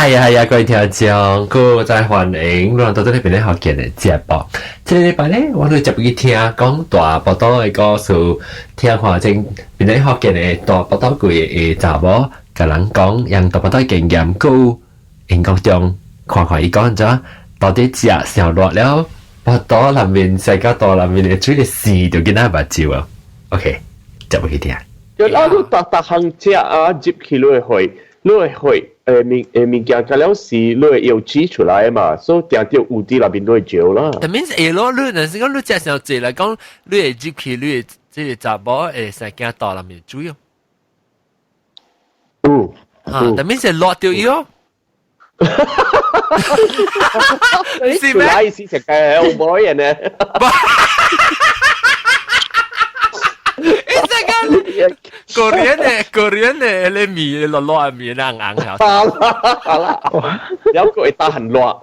係啊係啊，各位聽眾，閣再歡迎，咱到這裡邊咧福建的節目。這個禮拜咧，我都接去聽講大腹肚的故事，聽看這邊咧福建的大腹肚幾個查某，共人講用大腹肚的經驗，閣有英國中看看伊講按怎，到底食傷熱了，腹肚內面生到肚內面的水會生著囡仔目睭啊。OK，接去聽。就咱你逐逐項食啊，入去你會血，你會血誒物誒物件，甲了是你會油脂出來嘛，所以定著有佇內面都會焦啦。 That means 會咯，你若是講你食傷濟來講，你會入去，你會這個查某會生驚肚內面水哦。有。啊，that means 會落掉伊哦。是咩？意思食嘅好冇人呢？你這個 Korean 的 Korean 的那麵落落麵那硬硬。好啦好啦，了個會打很熱。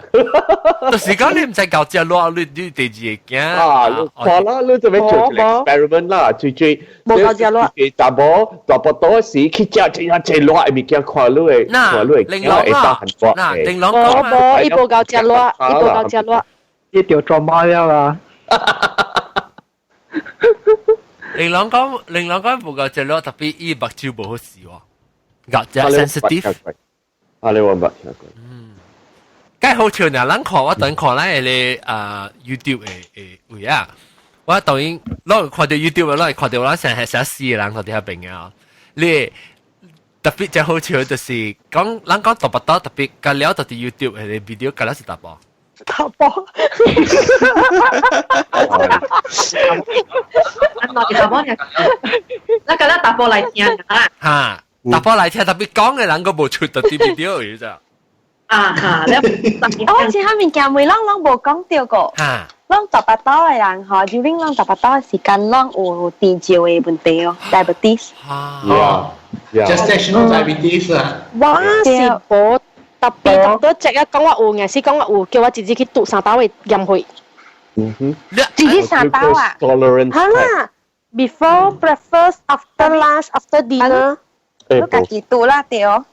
就是講你毋知𠢕食熱，你你第二會驚。啊，看啦，你做咩做一個 experiment 啦？最最無夠食熱。查某大腹肚時去食真正濟熱的物件，看你會看你會驚會打很熱。嗱，玲瓏無無，伊無夠食熱，伊無夠食熱。伊著 trauma 了啦。玲瓏講，玲瓏講無夠食熱，特別伊目睭無好勢喎，𠢕食 sensitive。啊，你我捌聽過。嗯，該好笑呢，咱看我等看咱個啊 YouTube 的的位啊，我當然攏看著 YouTube，攏會看著咱成日寫死的人佇遐邊啊。你特別真好笑，就是講咱講大腹肚，特別甲了到佇 YouTube 的 video，甲了是查埔。查埔。啊，查埔呢？咱甲咱查埔來聽啊。哈，查埔來聽，特別講的人閣無出到佇 video 去咋？啊哈，你我其他物件每攏攏無講著過。哈，攏大腹肚的人吼，就恁攏大腹肚的時間攏有甜尿的問題哦，diabetes。啊，gestational diabetes 啊。我是無特別特多隻啊，講我有，硬是講我有，叫我直接去度三兜的驗血。嗯哼，自己三兜啊？好啦，before breakfast, after lunch, after dinner。你家己度啦對哦。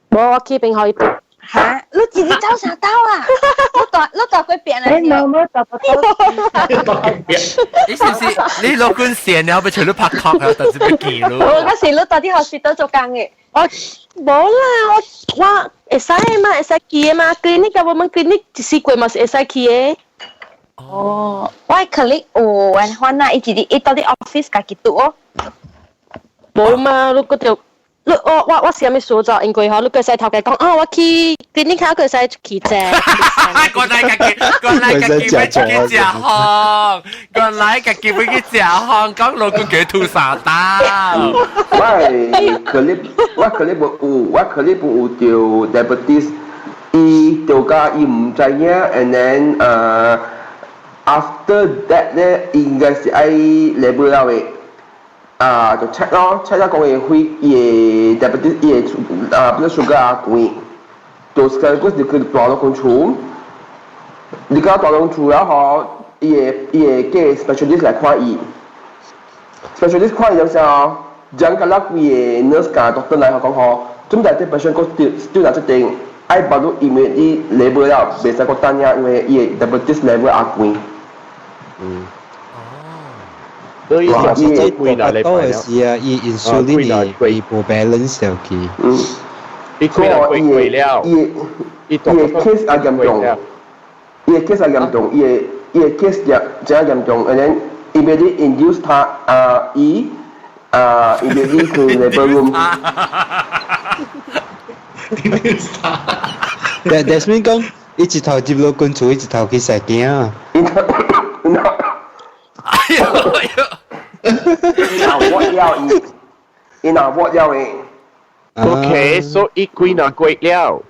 無，我去邊可以度。哈！你自己走三兜啊？你大你大幾遍啊？你老母大腹肚。你是唔是你攞根線了，要隨你拍殼啊？但是要記咯。我嗰時你到佇 hospital 做工的。我無啦，我我會使嘛，會使去的嘛，clinic 我們 clinic 一四季嘛是會使去的。哦，我 colleague 有按款啊，伊直直伊到佇 office 家己拄哦。無嘛，你閣著。你我我我是啥物所在？因為吼，你閣使頭家講啊，我去 clinic 口閣使出去食。過來家己，過來家己欲出去食飯，過來家己欲去食飯，講老公叫吐三刀。我係 colleague，我 colleague 無有，我 colleague 有著 diabetes，伊著甲伊毋知影，and then after that 咧，應該是愛 label 了的。啊，就 check 咯，check 咗講伊血伊的 diabetes 伊的啊 blood sugar 啊懸，就是個嗰時佢大到間厝，你講大到厝了吼，伊會伊會叫 specialist 來看伊，specialist 看伊就時候，將個那規個 nurse 共 doctor 來講吼，總之這 patient 閣 still 在這頂，愛把你 immediately label 了，袂使閣等呀，因為伊的 diabetes level 啊懸。嗯。所以哇，伊這大腹肚的時啊，伊 insulin 伊無 balance 了去。嗯。伊開了貴貴了，伊伊的 case 也嚴重，伊的 case 也嚴重，伊的伊的 case 也真嚴重，and then immediately induce 他啊，伊啊 immediately 去 labor room。 induce 他。但但是講，伊一頭入老君厝，伊一頭去踅囝啊。哎呦哎呦！伊若我了伊，伊若我了的。 OK，所以伊幾若月了？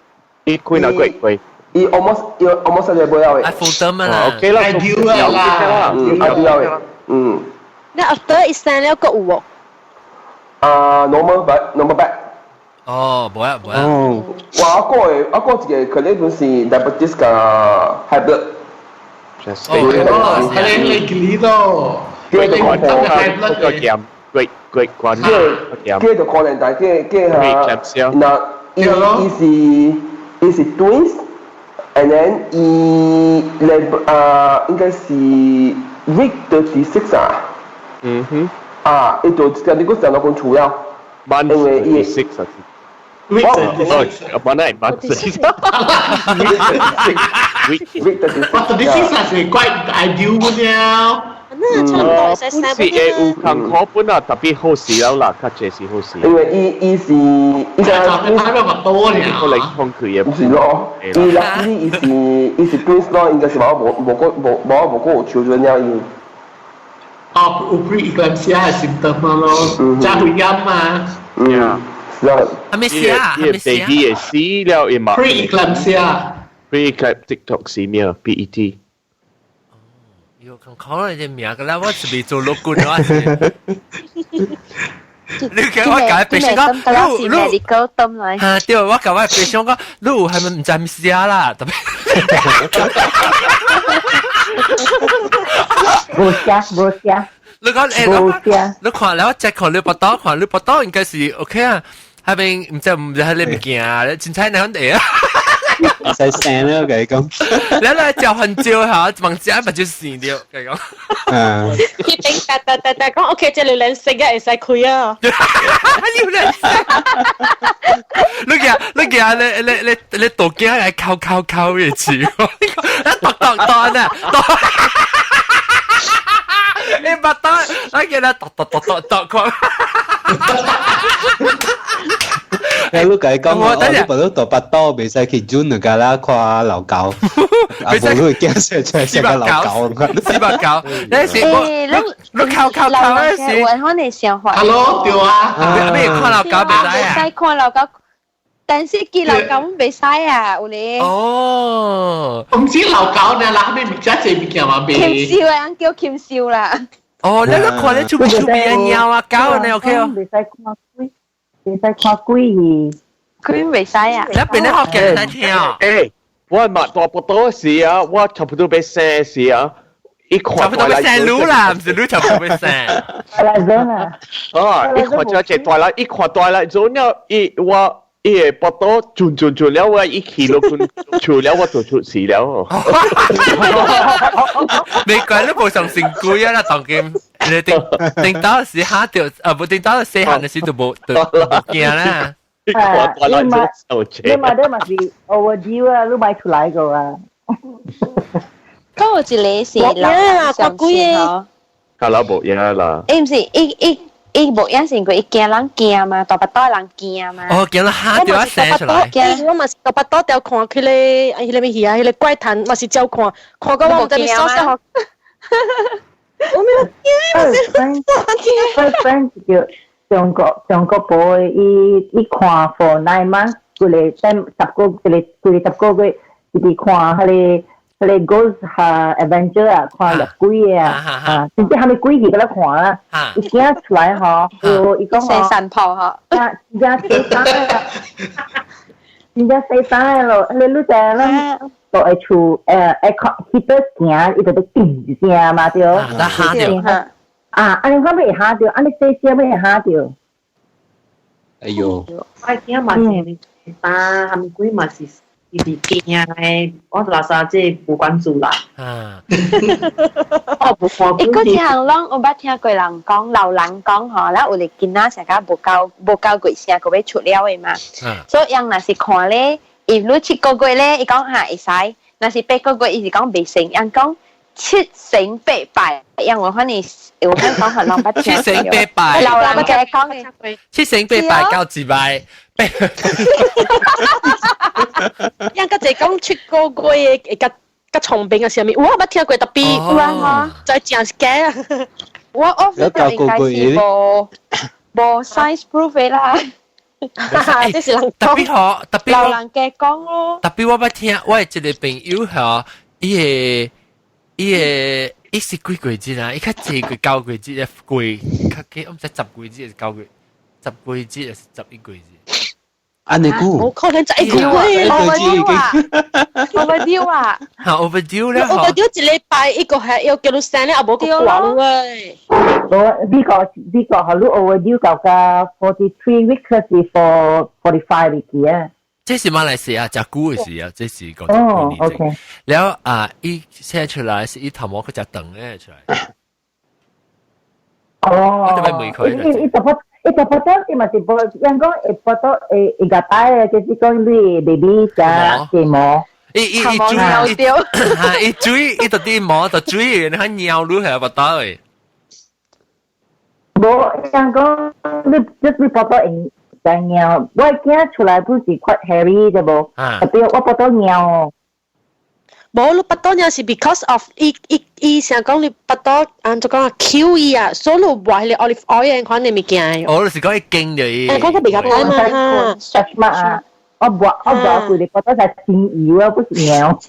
伊幾若月過？伊 almost 伊 almost 嚟不了的。愛負擔啊，OK 啦，ideal 啦，嗯，ideal 的，嗯。那 after 伊生了閣有無？啊，normal bad normal bad。哦，無啊無啊。哦。我阿哥的阿哥一個可能本是 diabetes 加 high blood。哦，係你你記咯，叫做關個鹹，貴貴關叫叫做可能，但叫叫嚇，那伊伊是。伊是 twins，and then 伊 lab 啊應該是 week 36 啊。啊，伊就你個上到講除了，因為伊 six 啊。 Week 36，本來 month week week 36。我36係 quite ideal 了。那差唔多會使是會有艱苦本啊，特別好事了啦，較濟是好事。因為伊伊是伊就係睇到多了，可能抗拒嘅。唔是咯，伊 luckily 伊是 twins 咯，應該是冇冇冇個冇冇冇個有 children 了伊。哦，有 pre-eclampsia 係 symptom 咯，加血壓嘛。嗯，是啊。係咪死啊？係咪死啊？ baby 會死了，伊嘛。 pre-eclampsia。 pre-eclamptic toxemia PET。喲，講講你隻名個啦，我是未做老官我是。你叫我教白想講，你你 medical term 來。嚇對，我教我白想講，你有係咪唔知咩事啦？特別。無寫無寫。你講誒，你看了只看你腹肚，看你腹肚應該是 OK 啊，係咪唔知唔知係你物件啊？你凊彩你肯定啊。唔使聲啦，佢講。你來照很照嚇，望只目睭生著，佢講。嗯。佢頂噠噠噠噠講 OK，這榴蓮色嘅會使開啊。榴蓮色。你見你見你你你你杜驚來敲敲敲嘅字，一剁剁剁啊！你把刀，你見他剁剁剁剁剁看。你你講我，你不如大腹肚袂使去準就甲啦看老狗，啊無你會驚說出來成個老狗。四百九，你是我你靠靠靠嗰時，我可能想法。 Hello，對啊，你看老狗袂使啊？使看老狗，但是見老狗袂使啊，有咧。哦，唔是老狗呢啦，咩物件這物件嘛袂。禽獸啊，叫禽獸啦。哦，你你看你出出邊貓啊狗呢 OK 哦。袂使看鬼，袂使看鬼去。佢袂使啊。你邊咧學嘅使聽啊？誒，我嘛大腹肚時啊，我差不多欲生時啊，一看差不多欲生女啦，唔是女差不多欲生。大來人啊！啊，一看就一大來，一看大來做了，伊我伊個腹肚轉轉轉了，我一去落去，出了我就出事了。你怪你無相信鬼啊啦，當今你頂頂到時嚇到，啊無頂到細漢的時就無就驚啦。你嘛，你嘛都嘛是 overdue 啊，你買出來個啊。嗰有一個是老人相信嗬。較老無影啦。伊毋是，伊伊伊無影是因為伊驚人驚嘛，大腹肚人驚嘛。哦，驚人嚇到啊生出來。我嘛是大腹肚條看佢個，迄個咩戲啊？迄個怪談嘛是照看，看到我毋知咪笑笑。我沒有驚，我 friend 叫中國中國 boy，伊伊看 for 9 months，規個等十個，規個規個十個月，一直看彼個。彼個 Ghost 哈 Adventure 啊，看入鬼啊，啊，甚至蝦米鬼戲給他看啦，伊驚出來吼，伊講吼，神婆吼，啊，真正細衫啊，真正細衫咯，你你知咱落會厝會看去倒行，伊就要叮一聲嘛對，嚇著，啊，按呢款欲會嚇著，按呢細聲欲會嚇著。哎喲，我驚嘛是，衫蝦米鬼嘛是。伊是驚的，我垃圾這無關注啦。啊，我無看。伊嗰一項攏我捌聽過人講，老人講吼，咱有個囡仔成個無夠無夠月聲，閣欲出了的嘛。所以𪜶若是看咧，伊如7個月咧，伊講哈會使；若是8個月，伊是講袂成。𪜶講七成八敗，𪜶有反正有反講予人捌聽。七成八敗，老人家講的。七成八敗到一敗。𪜶個就講7個月的會較較聰明啊，啥物？我捌聽過，特別有啊，就真是假啊！我我覺得應該是無無 science proof 的啦。這是人特別好，特別老人家講咯。特別我捌聽，我的一個朋友吼，伊個伊個伊是幾月節啊？伊較濟過9月節的過，較幾我毋知10月節還是9月，10月節還是11月節？按呢久，無可能11個月，overdue 啊，overdue 啊，嚇 overdue 了，overdue 一禮拜一個係要叫你生咧，也無個掛喂。我美國美國予你 overdue 到甲 43 weeks 是 for 45 weeks 啊。這是馬來西亞食久嘅事啊，這是講哦，OK。了啊，伊寫出來是伊頭毛佢食長嘅出來。哦，我特別問佢。伊伊特別伊特別多是嘛是無，人講會報到會會個大嘅，就是講你 baby 食雞毛。伊伊伊水，伊水，伊就啲毛就水，你睇尿滷係不得嘅。無，人講你就是你報到用食尿，我驚出來不是 quite hairy 啫無，特別我報到尿。無，你腹肚尿是 because of 伊伊伊想講你腹肚按怎講啊 Q 伊啊，所以你抹迄個 olive oil 款的物件。哦，你是講伊經就伊。誒，講得比較歹嘛哈。嘛啊，我抹我抹規個腹肚才清油啊，不是尿。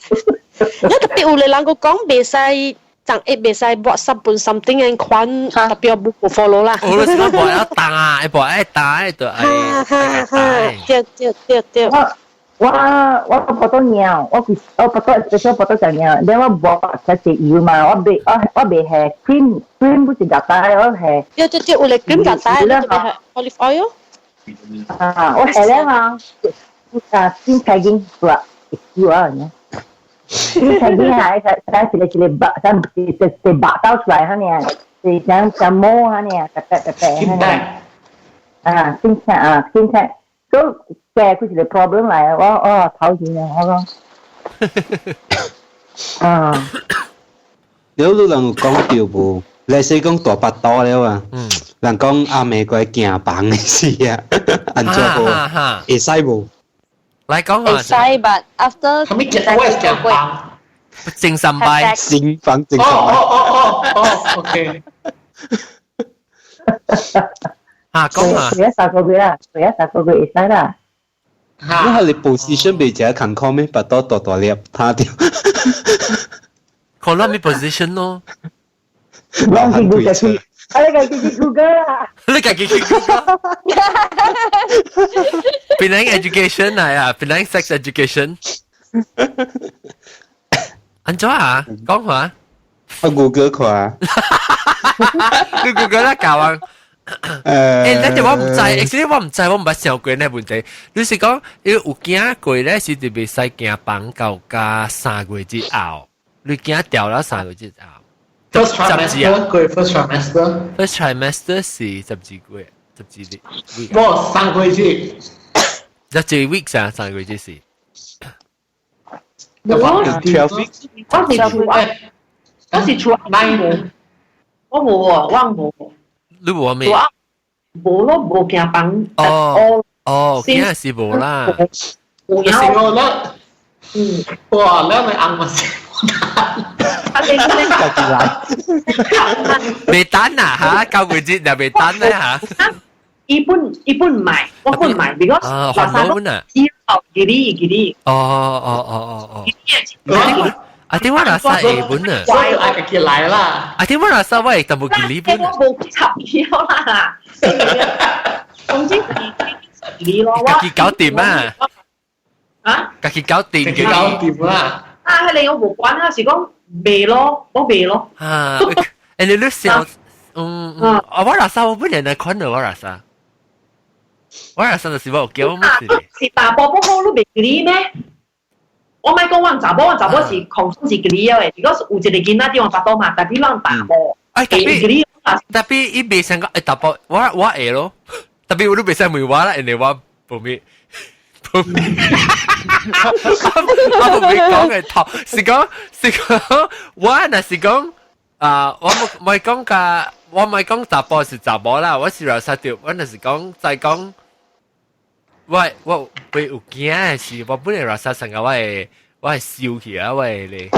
你特別有個人閣講袂使，就會袂使抹濕本 something 嘅款，特別無 follow 啦。我你是講抹一打啊，一抹一打就係。哈哈，對對對對。我我腹肚尿，我我腹肚特別腹肚食尿，你我無食食油嘛，我袂我我袂下 cream cream 不是夾帶，我下。對對對，有個 cream 夾帶，特別係 olive oil。啊，我下咧嘛，啊，先睇見啦，油啊，你睇見啊，睇一個一個白，睇一一一白倒出來，哈呢，是像像毛哈呢，白白白白哈呢。啊，先睇啊，先睇，都。嘅佢是個 problem 嚟，我我頭先啊，我講，啊，你有人講到無？你是講大腹肚了啊？人講阿妹過行房的事啊，按怎無？會使無？來講會使，but after 係咪行我係行房？正三拜，新房正三拜。哦哦哦哦，OK。啊，講啊，佢一三個月啦，佢一三個月會使啦。你係你 position 未食健康咩？腹肚大大粒，攤掉。看咱咩 position 咯？我是 Google 去，啊你家己去 Google 啦。你家己去 Google。檳城 education 嚟啊，檳城 sex education。按怎啊？講話。我 Google 看。你 Google 啦，教啊。誒，你哋我唔知，actually 我唔知，我唔捌想過呢問題。你是講，有驚過咧，是特別使驚房到加3個月之後，你驚掉了三個月之後。 First trimester 過 first trimester。 First trimester 是12個月，12日。冇三個月。12 weeks 啊，三個月是。我是初我是初 nine，我冇喎，我冇。你無咩？無咯，無驚房。哦哦，驚是無啦。有是我啦。嗯，哇，你咪硬嘛先。啊你家己來。未等啊嚇，9個月就未等咧嚇。伊本伊本買，我本買，because 啊，還本啊。之後記哩記哩。哦哦哦哦哦。啊，點我拿晒日本啊？所以愛家己來啦。啊，點我拿晒我會淡薄記哩本。我無插腰啦。總之是記哩咯，我。家己搞掂啊！啊？家己搞掂，家己搞掂啦。啊，彼個我無管啊，是講袂咯，我袂咯。啊，誒你你想，嗯嗯，啊我拿晒我本來來看到我拿晒，我拿晒就是我有叫我乜事。是大波不好，你袂記哩咩？我莫講阮查某，阮查某是控是記哩的，如果是有一個囡仔佇阮腹肚嘛，但係咱大某，哎，特別特別伊袂想講，哎，大波，我我會咯，特別我都袂使問我啦，因為我無咩。我無咩講嘅頭，是講是講，我若是講啊，我冇唔係講甲，我唔係講查甫是查某啦，我是話實著，我若是講再講，我我會有驚的是，我本來話實成個我會我會燒起啊，我會咧，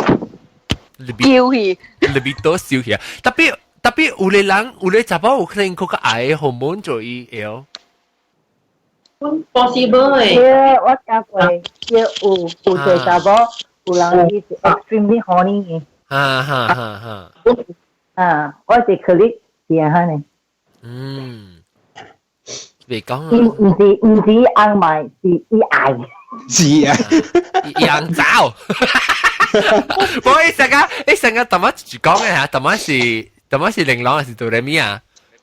燒去，特別多燒起啊，特別特別有個人有個查某有可能閣較愛荷爾蒙做伊會哦。 possible 對，我聽過，對，有有一查某有人伊是 extremely horny 嘅。哈哈哈哈。啊，我是 colleague 是啊，呢。嗯，別講啊。伊毋是毋是紅賣，是伊愛。是啊，養走。我伊成個伊成個淡仔就講嘅嚇，淡仔是淡仔是玲瑯還是哆來咪啊？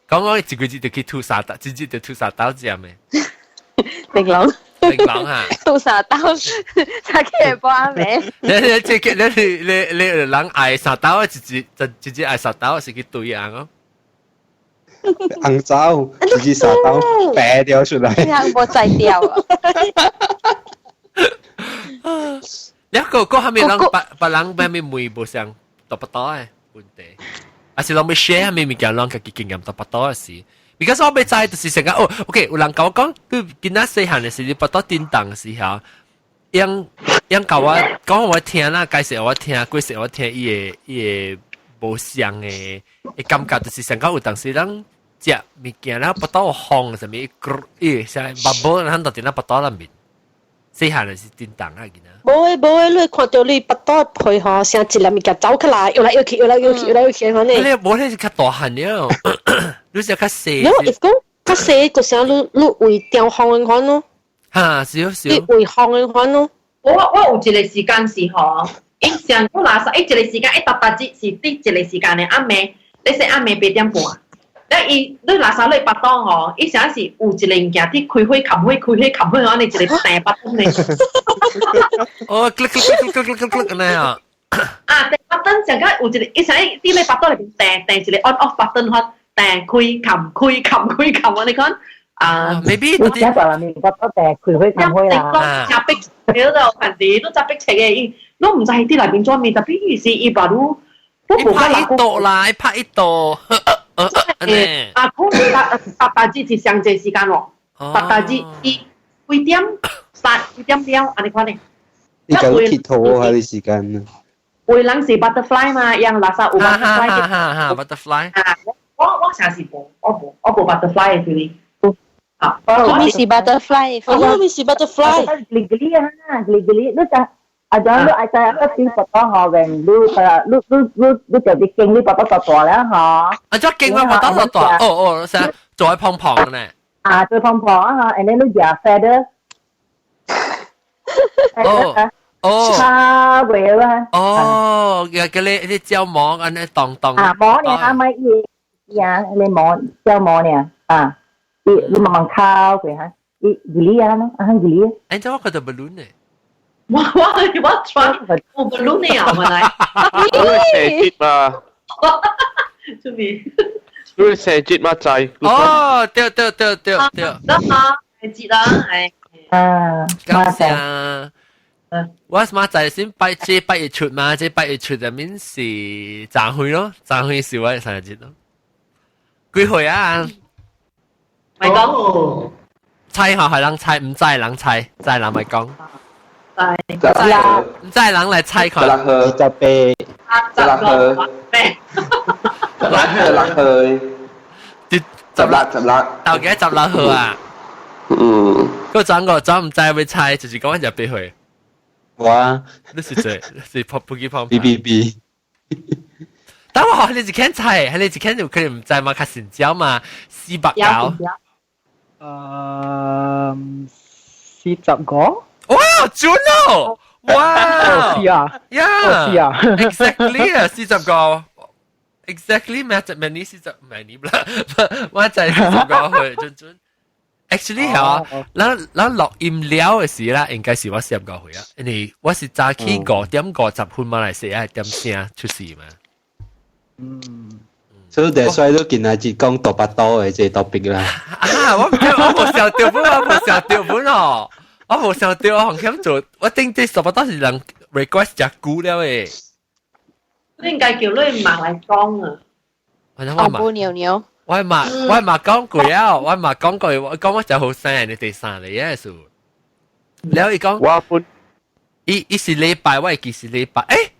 講講一個字就去吐沙刀，直接就吐沙刀這樣嘅。玲瑯。玲瑯啊！到三刀，早起下晡暗暝。你你這個你你你人愛三刀，直接就直接愛三刀是去對人哦。紅走，自己三刀白掉出來。人無再掉啊！你個個後面人別別人別面問無相大腹肚的問題，還是攏欲 share 啥物物件，攏家己經驗大腹肚的事。because 我欲知就是成個哦，OK，有人共我講，你囡仔細漢的時，你腹肚震動時候，𪜶𪜶共我講我聽啦，解釋我聽，解釋我聽，伊的伊的無相的的感覺，就是成個有當時咱食物件，然後腹肚有風啥物，伊像 bubble，咱就佇咱腹肚內面。細漢的是震動啊，囡仔。無會無會，你看著你腹肚皮吼，成一粒物件走起來，搖來搖去，搖來搖去，搖來搖去，按呢。你無你是較大漢了，你是較細。你會講較細，就像你你胃調風的款咯。哈，是是。你胃風的款咯。我我有一個時間是吼，伊上個垃圾，伊一個時間，伊逐逐日是佇一個時間的暗暝，你說暗暝8點半。咧伊你垃圾你腹肚吼，伊啥是有一個物件佇開火、冚火、開火、冚火，按呢一個訂 button 咧。哦，click click click click click click 按呢啊。啊，訂 button 上個有一個，伊啥佇咧腹肚內面訂訂一個 on off button 款，訂開冚開冚開冚，按呢款啊。 maybe 你聽大人面腹肚訂開火冚火啦。真逼，你都有陣時都真逼切嘅，伊攏毋知佇內面做咩，特別是伊把汝，伊拍一度啦，伊拍一度。啊，可能八八大字是上濟時間咯，八大字伊幾點三幾點了，按呢款呢？你講鐵頭啊啲時間。有人是 butterfly 嘛，樣垃圾有 butterfly。哈哈哈，butterfly。啊，我我成是無，我無，我無 butterfly 的 feeling。啊，我咪是 butterfly，我咪是 butterfly。 geli geli 啊，geli geli，你就啊，就你愛知個小腹肚吼，when 你你你你你就啲勁，你腹肚大大了吼。啊，這勁我腹肚大大，哦哦，成做喺胖胖呢。啊，做胖胖啊，and then 你食 feather。哦哦。差袂啊。哦，個個你你膠膜按呢當當。啊，膜呢？啊咪伊呀，你膜膠膜呢？啊，你你慢慢敲過哈，伊 geli 啊，啊 geli。哎，這我看到 balloon 呢。我我我 try 我 balloon 呢啊，我來。你射節嘛？做咩？你射節嘛仔？哦，對對對對對。得啊，射節啦，係。啊，感謝。我媽仔先拜這拜日出嘛，這拜日出入面是昨歲咯，昨歲是我的生日節咯。幾歲啊？咪講。猜下係人猜，毋知人猜，知人咪講。知。毋知人來猜看。 28， 16 16歲，16 16。到幾16號啊？嗯。個轉個轉毋知欲猜，就是講28歲。我。你是誰？是撲撲機旁。 B B B。但我你是肯猜，你是肯有可能毋知嘛？較神交嘛？409。45。哇，準哦！哇，是啊，Yeah，是啊，exactly 啊，45，exactly 咩？就明年40，明年啦，我就係45歲，準準。Actually 係咱咱錄音了的時啦，應該是我45歲啊，因為我是早起5點50分馬來西亞點聲出事嘛。所以第所以都今仔日講大腹肚的這個 topic 啦。啊！我我無想著本，我無想著本哦，我無想著，我紅險做，我頂這大腹肚是人 request 食久了的。你應該叫你媽來講啊。我嘛牛牛。我嘛我嘛講過啊，我嘛講過，我講我真後生，你第三嚟嘅數。然後伊講，我本伊伊是禮拜，我會記是禮拜。欸，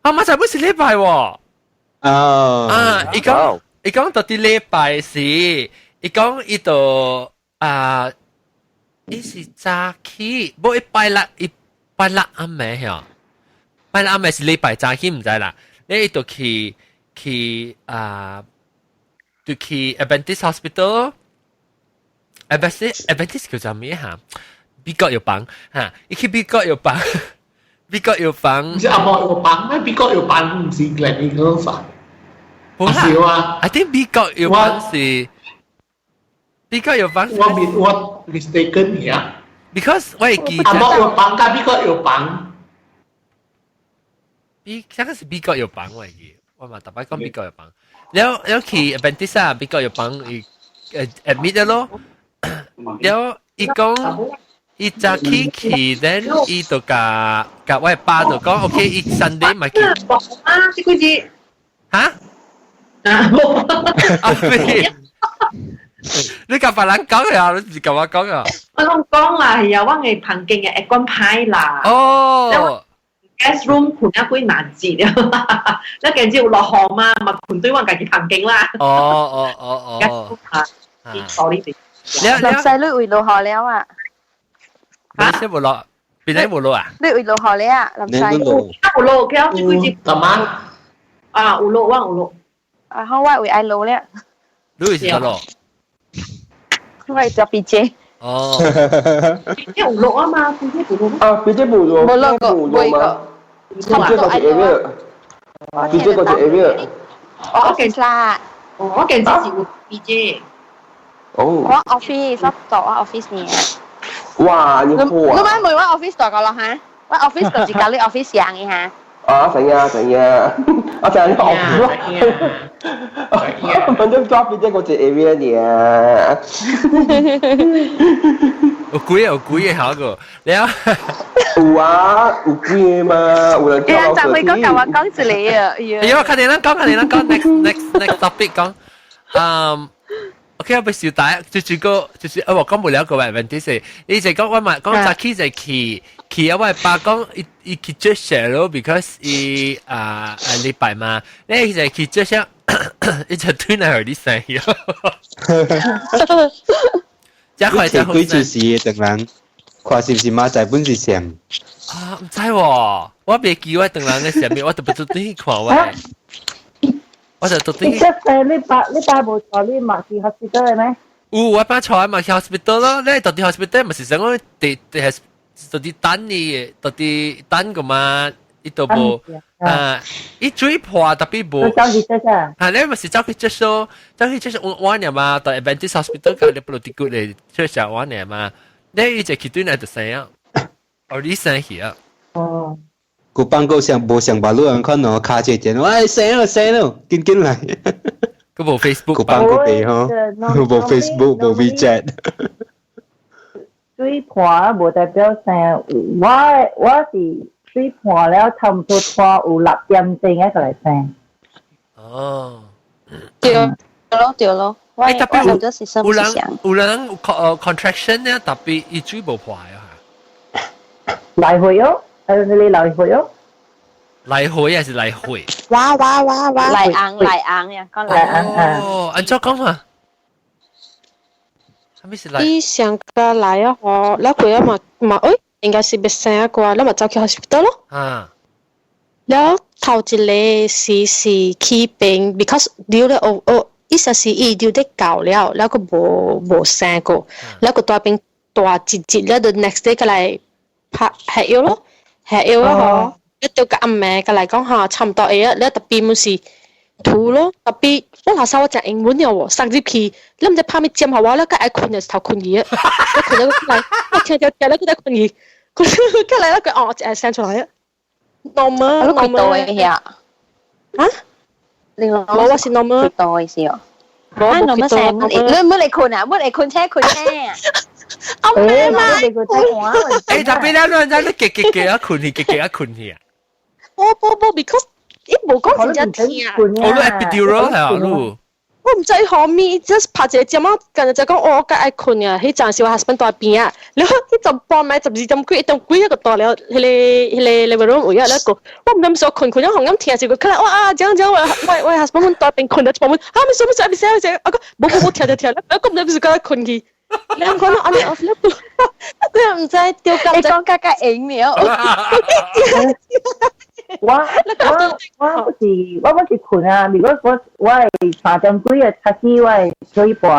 阿媽就本是禮拜喎。哦。啊，伊講伊講到佇禮拜時，伊講伊就啊，伊是早起，無伊拜六伊拜六暗暝嚇，拜六暗暝是禮拜早起毋知啦。你伊就去去啊。就去 Adventist Hospital，Adventist Adventist 叫做咩嚇？美國藥房嚇，伊去美國藥房，美國藥房。毋是紅毛藥房咩？美國藥房毋是 Gleneagles 啊？不是啊，I think 美國藥房是美國藥房。我我 mistaken 呀。，because 我會記。啊，冇藥房，佮美國藥房。比這個是美國藥房我會記，我嘛逐擺講美國藥房。了了去 Adventist 啊，美國藥房伊admit 咯。了伊講伊早起去，then 伊就共共我爸就講，OK，伊 Sunday 嘛去。啊，這幾字。嚇？啊，冇。啊，你共別人講呀？你是共我講啊？我攏講啦，係啊，我嘅旁邊嘅 aircon 歹啦。哦。 Guest room 睏啊幾難節了，你見住有落雨嘛，嘛睏對我家己旁邊啦。哦哦哦哦。啊，sorry。林細你會落雨了啊？你先冇落，邊個冇落啊？你會落雨了啊？林細。有落，佢有這幾節。幹嘛？啊，有落，我有落。啊，好，我會愛落了。你會是落？我會做 PJ。哦。 PJ 有落啊嘛，PJ 冇落。啊，PJ 冇落。冇落過，冇過。 PJ 嗰隻 area，PJ 嗰隻 area。我 office 啦。我見只是有 PJ。哦。我 office 我做我 office 呢。哇！你好啊！你買冇我 office 做過咯嚇？我 office 就是佮你 office 樣嘅嚇。啊，成啊成啊，我成日 office 咯。反正抓 PJ 嗰隻 area 呢。有鬼有鬼嘅下個，你啊？有啊，有鬼嘛，有人叫我。就會講舊話講一個啊！哎呦，看你人講，看你人講，next next next topic 講，嗯。OK，我不小大，就是個就是啊，我講無了個問題是，你就講我嘛講早起就去去啊，我爸講伊伊去接雪咯，because 伊啊啊禮拜嘛，你就去接雪，伊就對來予你生去。這塊這幾就是等人看是毋是馬仔本是上。啊，毋知喎，我袂記我等人嘅上面，我就不做對去看我。我就特登。你你爸無帶你嘛去 hospital 嘅咩？有，我爸帶嘛去 hospital 咯。你到底 hospital 咪是想講佇佇到底等你，到底等個嘛？伊都無啊，伊水破特別無。走去這啥？啊，你咪是走去接收，走去接收我呢嘛？到 Adventist hospital 佮你不如啲骨嚟接受我呢嘛？你伊就去對來就生啊，哦，你生去啊。哦。古幫個上無上把路人看喏，卡這電話，哎，生咯生咯，緊緊來。佢無 Facebook，古幫個地吼，無 Facebook，無 WeChat。水破無代表生，我我是水破了，差毋多拖有6點鐘仔就來生。哦，對咯對咯，我特別有有人有人 contraction 呢，特別伊水無破啊嚇。來回哦，你來回哦。來回還是來回？哇哇哇哇！來紅來紅呀，講來紅。哦，按怎講嘛？啥物是來？伊上個來啊，吼，了過啊嘛嘛，誒，應該是欲生啊啩，了嘛走去 hospital 咯。啊。了頭一個是是起病，because 流了哦哦，意思是伊流得夠了，了閣無無生過，了閣大病大一日，了就 next day 過來拍下藥咯，下藥啊吼。一到個暗暝過來講嚇，差毋多會啊，了特別毋是吐咯，特別我那時我食英文了喎，塞入去，你毋知拍咩針予我，了閣愛睏就頭睏去啊，我睏了過來，我聽著聽了閣再睏去，過來了佢哦，一生出來啊，normal normal 嘅啊？你無我是 normal 多嘅是哦。啊，normal 生，你唔好嚟睏啊，唔好嚟睏車睏車。阿咩嘛？誒，特別咧，你你結結結啊睏去，結結啊睏去啊！不不不，because 伊無講真正疼。我你 epidural 係啊，你。我毋知何物，just 拍一個針啊，今日就講我較愛睏啊，彼陣時我 husband 蹛邊啊，然後彼陣半暝12點幾一點幾一個到了，彼個彼個 living room 位啊，那個我毋知說睏睏了紅咁聽是個起來，哇啊，這樣這樣，我我我 husband 蹛邊睏了一半，啊，咪說咪說咪說咪說，我講無無無聽著聽，我講毋知是較睏去。你講到按呢，我你毋知丟你講較較應了。我我我不是我不是睏啊！如果我我係3點幾啊，開始我會水破，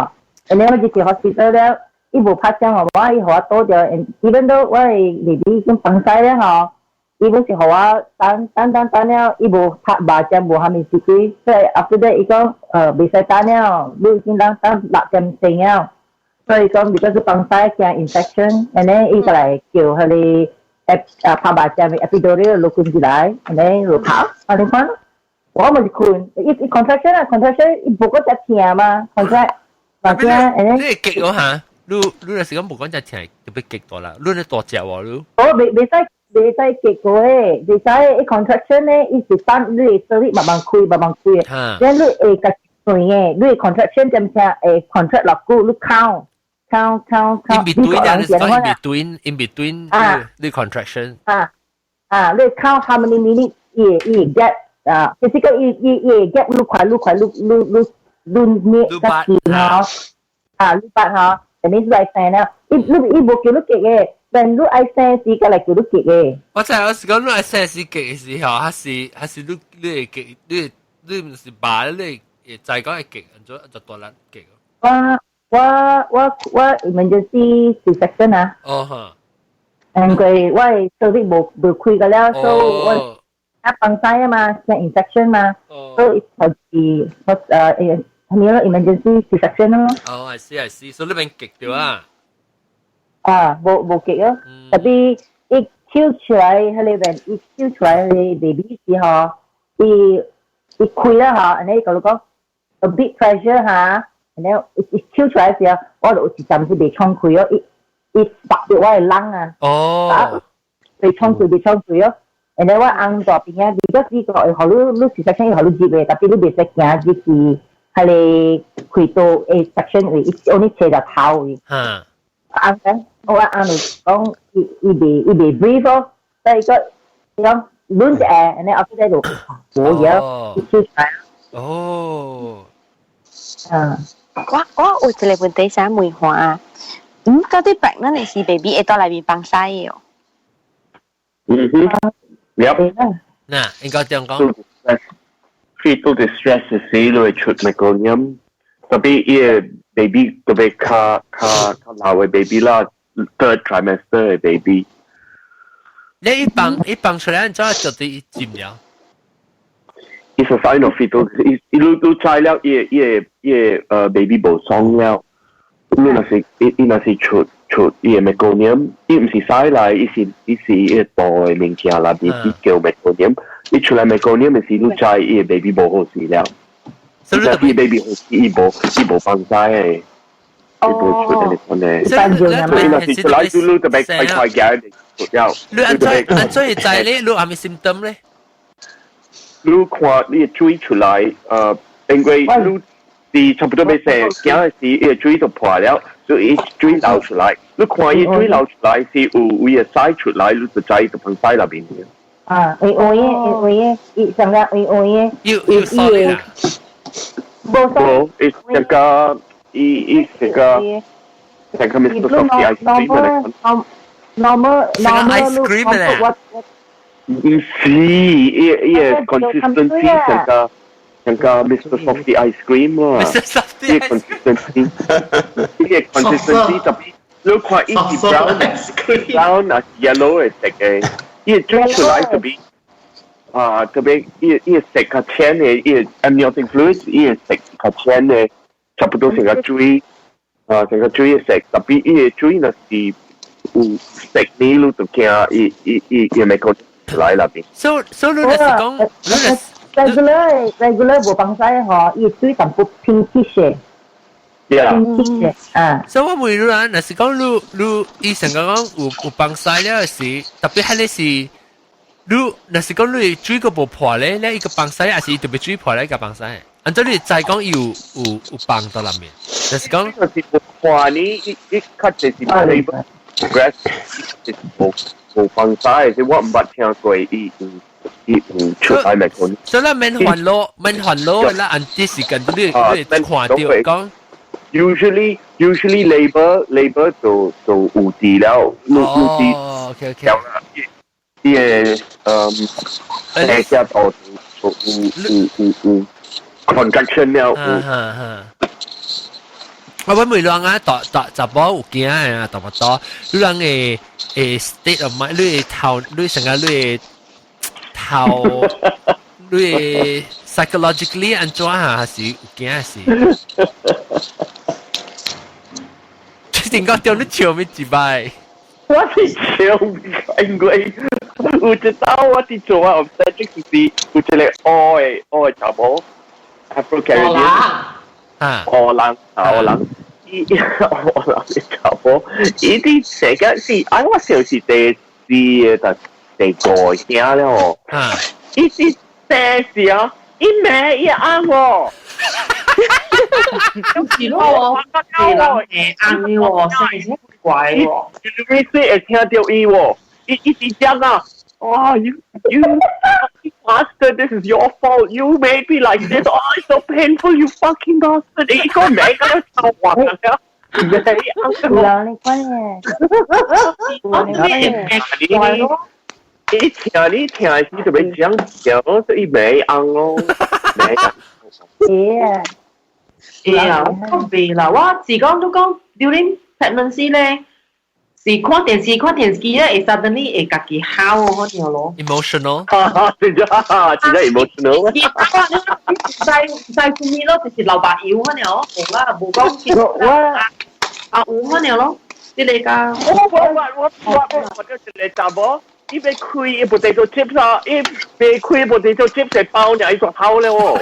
然後我入去 hospital 了，伊無拍針予我，伊予我倒著，even though 我的弟弟已經放屎了吼，伊本是予我等等等等了，伊無拍麻針無蝦米事鬼，所以 after that 伊講袂使等了，你已經等等6點鐘了，所以講，如果是放屎驚 infection，and then 伊過來叫佢哋啊拍麻將 epidural 落困起來，and then 就跑，啊你看，我咪是困，伊伊 contraction 啊 contraction，伊無個只疼嘛，contract，或者 and then 你會激我嚇？你你若是講無講只疼，特別激到啦，你咧大隻喎你。我未未使未使激過誒，未使伊 contraction 咧，伊是等你的 cervix 慢慢開慢慢開，然後你會較斷嘅，你 contraction 點聽會 contract 落久，你 count count count count。 In between 啊，你是講 in between in between 你 contraction 啊啊，你 count how many minutes 伊會伊會 gap 啊，就是講伊伊伊會 gap 愈快愈快愈愈愈愈捏較近吼，啊愈八吼，等於來生了，伊你伊無叫你激嘅，但你愛生時才來叫你激嘅。我知我是講你愛生時激嘅時候，還是還是你你會激，你你毋是把你會知講會激，按怎就大力激。我我我我 emergency C-section 啊。哦哈。因為我的 cervix 無無開個了，所以我啊放屎啊嘛，驚 infection 嘛，所以就是我誒係咪咯 emergency C-section 咯。哦，I see I see，所以你免激著啊。啊，無無激咯，特別伊抽出來，彼個邊伊抽出來彼個 baby 時候，伊伊開了吼，按呢佮你講 a bit pressure 哈，然後伊抽出來時候，我就有一陣是袂敞開哦，伊伊拔著我的 lung 啊，袂敞開袂敞開哦，然後我翁大邊啊，如果是個會予你你 C-section 會予你入的，特別你袂使行入去彼個開刀的 section 位，伊 only 切著頭位。翁講，我翁就講，伊伊袂伊袂 breathe 哦，所以講伊講攆一下，然後後尾就無嘢，伊抽出來。嗯。我我有一個問題想問下啊，嗯，到底 pregnant 的時 baby 會到內面放屎的哦？嗯哼，Yep。嗱，應該點講？ Fetal distress 是你會出 meconium，特別伊個 baby 特別較較較老的 baby 啦，third trimester 的 baby。你一放一放出來，怎就得進了？伊是 sign of fetal，伊伊你你知了，伊個伊個伊個呃 baby 無爽了，你若是伊伊若是出出伊個 meconium，伊毋是屎來，伊是伊是伊個肚的物件啦，伊叫 meconium，伊出來 meconium 的時，你知伊個 baby 無好勢了。所以伊 baby 好勢，伊無伊無放屎的，伊無出的款的。所以若是出來，你你特別快快行出了。你按怎按怎會知咧？你係咪 symptom 咧？你看你水出來，呃，因為你是差不多欲生，囝的時，伊個水就破了，所以水流出來。你看伊水流出來是有有伊個屎出來，你就知就放屎內面。啊，會會的，會的，伊上個會會的，要要 solid 啦。無，伊這個伊伊這個這個 Mr. Softee ice cream 的。 Normal normal ice cream 咧。毋是，伊伊個 consistency 像個像個 Mr. Softee ice cream 咯。 Mr. Softee 伊個 consistency，伊個 consistency 特別，你看伊是 brown brown 啊 yellow 的色的，伊個水出來特別啊特別伊伊個色較淺的，伊個 amniotic fluid 伊個色較淺的，差不多成個水啊成個水的色，特別伊個水若是有色呢，你就驚伊伊伊伊咪個來那邊。所所以你是講，你是 regular regular 無放屎吼，伊水淡薄 pinkish 的。 Yeah. pinkish 的啊。所以我問你啊，若是講你你醫生講講有有放屎了時，特別係你是你若是講你水個無破咧，你一個放屎，還是特別水破咧一個放屎？按照你再講有有有放到內面，就是講就是無破呢，伊伊較濟是 labor progress，是無無放屎，是我毋捌聽過伊有伊有出來咪講。所以咱免煩惱，免煩惱，咱按這時間你你看到講。 Usually labor labor 就就有治了，有有治。哦，OK OK。伊個嗯，下下到就有有有有 contraction 了。哈哈。我揾每人啊，大大查某有驚啊，大不多，你人會會 state of mind，你的頭，你成個你的頭，你的 psychologically 按怎啊，還是有驚是？定講掉你笑咩一擺？我是笑，因為有一道我佇做啊，obstetrics 是有一個黑的黑的查某，Afro Caribbean，啊，黑人啊黑人，伊黑人的查某，伊佇世界是，啊我想是第四個第五個兄了哦，伊是第四啊，伊罵伊翁喎。是咯，是人會翁的喎，真是怪喎。你會聽到伊喎，伊一直講啊，哇，you bastard, this is your fault. You made me like this. Oh, it's so painful, you fucking bastard. 伊個名個臭話啊，罵翁。人你講嘅，我你怪咯。你聽你聽是特別講講，所以罵翁咯，罵翁。耶。會啊，我袂啦，我是講都講 during pregnancy 咧，是看電視看電視機咧，會 suddenly 會家己哭可能咯。 emotional，真正真正 emotional。你唔使唔使咯，就是流白油可能咯，無啦，無講我啊有可能咯，你嚟㗎。我我我我我我就一個查某，伊欲開伊 potato chips 啊，伊欲開 potato chips 的包爾，伊就哭了哦。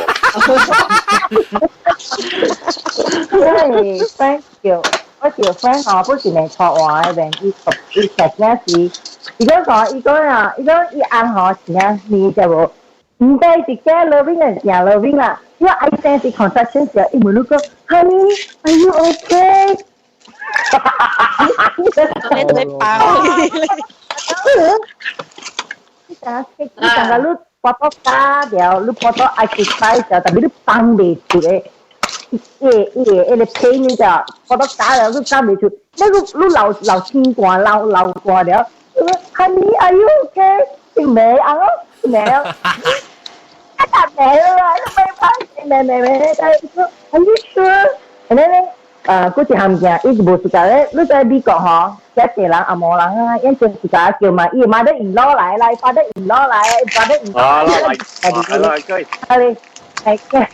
我係 friend 叫我叫 friend 吼，不是嚟錯話的邊，伊伊實在是，伊講講伊講啊，伊講伊翁吼是啊，你知無？毋知是假 loving 定正 loving 啦。因為愛生是 contraction 時，伊問你講，Honey，are you okay？你你包。你等你等下你腹肚加了，你腹肚愛食菜時，特別你放袂出的。伊伊伊個 pain 你就腹肚加了，你放袂出，你你流流青汗，流流汗了。Honey，are you okay？你沒啊？沒啊？啊，沒啦，你沒發沒沒沒，但係說 Are you sure？And then 咧，啊，嗰一項物件，伊是無自家咧，你在美國吼，遮濟人紅毛人啊，因真自家叫嘛，伊媽的 in law 來啦，father in law 來，father in law 啊，來來來，啊你，係嘅，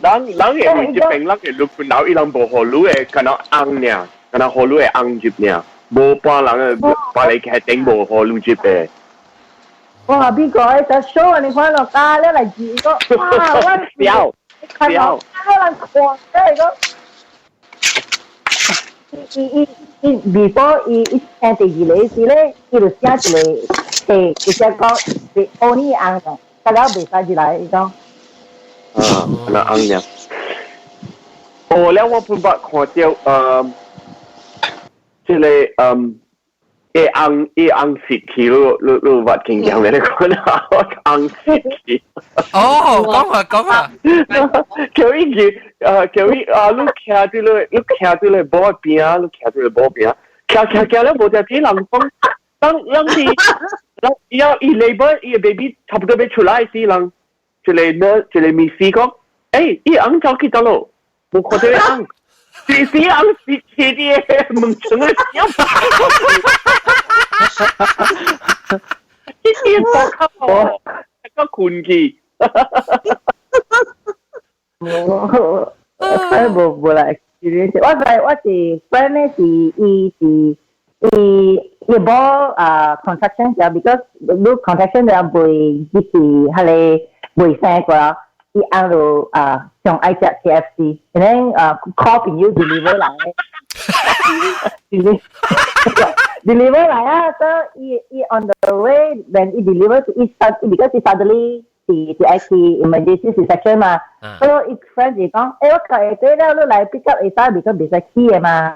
人人會為這邊，人會愈困擾，伊人無予你會敢若翁爾，敢若予你會翁入爾，無半人的別個家庭無予你入的。哇！美國的只 show 你看落加了來字個，哇！我笑笑，我人看，即係講，伊伊伊 before 伊伊生第二個時咧，伊就寫一個冊，就寫講是奧尼翁的，得了袂使入來，伊講。啊，那翁爾。哦，了我本捌看著，這個伊翁伊翁死去，你你你捌聽見沒？你講啊，翁死去。哦，講啊講啊，叫伊去，叫伊啊，你徛佇咧，你徛佇咧某邊啊，你徛佇咧某邊，徛徛徛了無條片人講，當人是，人伊要伊 labor 伊 baby 差不多欲出來時，人一個 nurse 一個護士講，欸，伊翁走去佗落，無看著伊翁。是是翁是去的門窗的小。呢啲多級喎，個困去。無，我無無來 experience。我在我是 friend 咧，是伊是伊伊無啊 contraction 時，because 你 contraction 就袂入去，彼個袂生過啦。伊翁就啊上愛食 KFC，然後啊 call 朋友 deliver 來，deliver 來啊，所以伊伊 on the way when 伊 deliver 伊 because 伊 suddenly 是是愛去 emergency C-section 嘛，所以伊 friend 就講，欸我舊下底了，你來 pick up 會使，because 袂使去的嘛。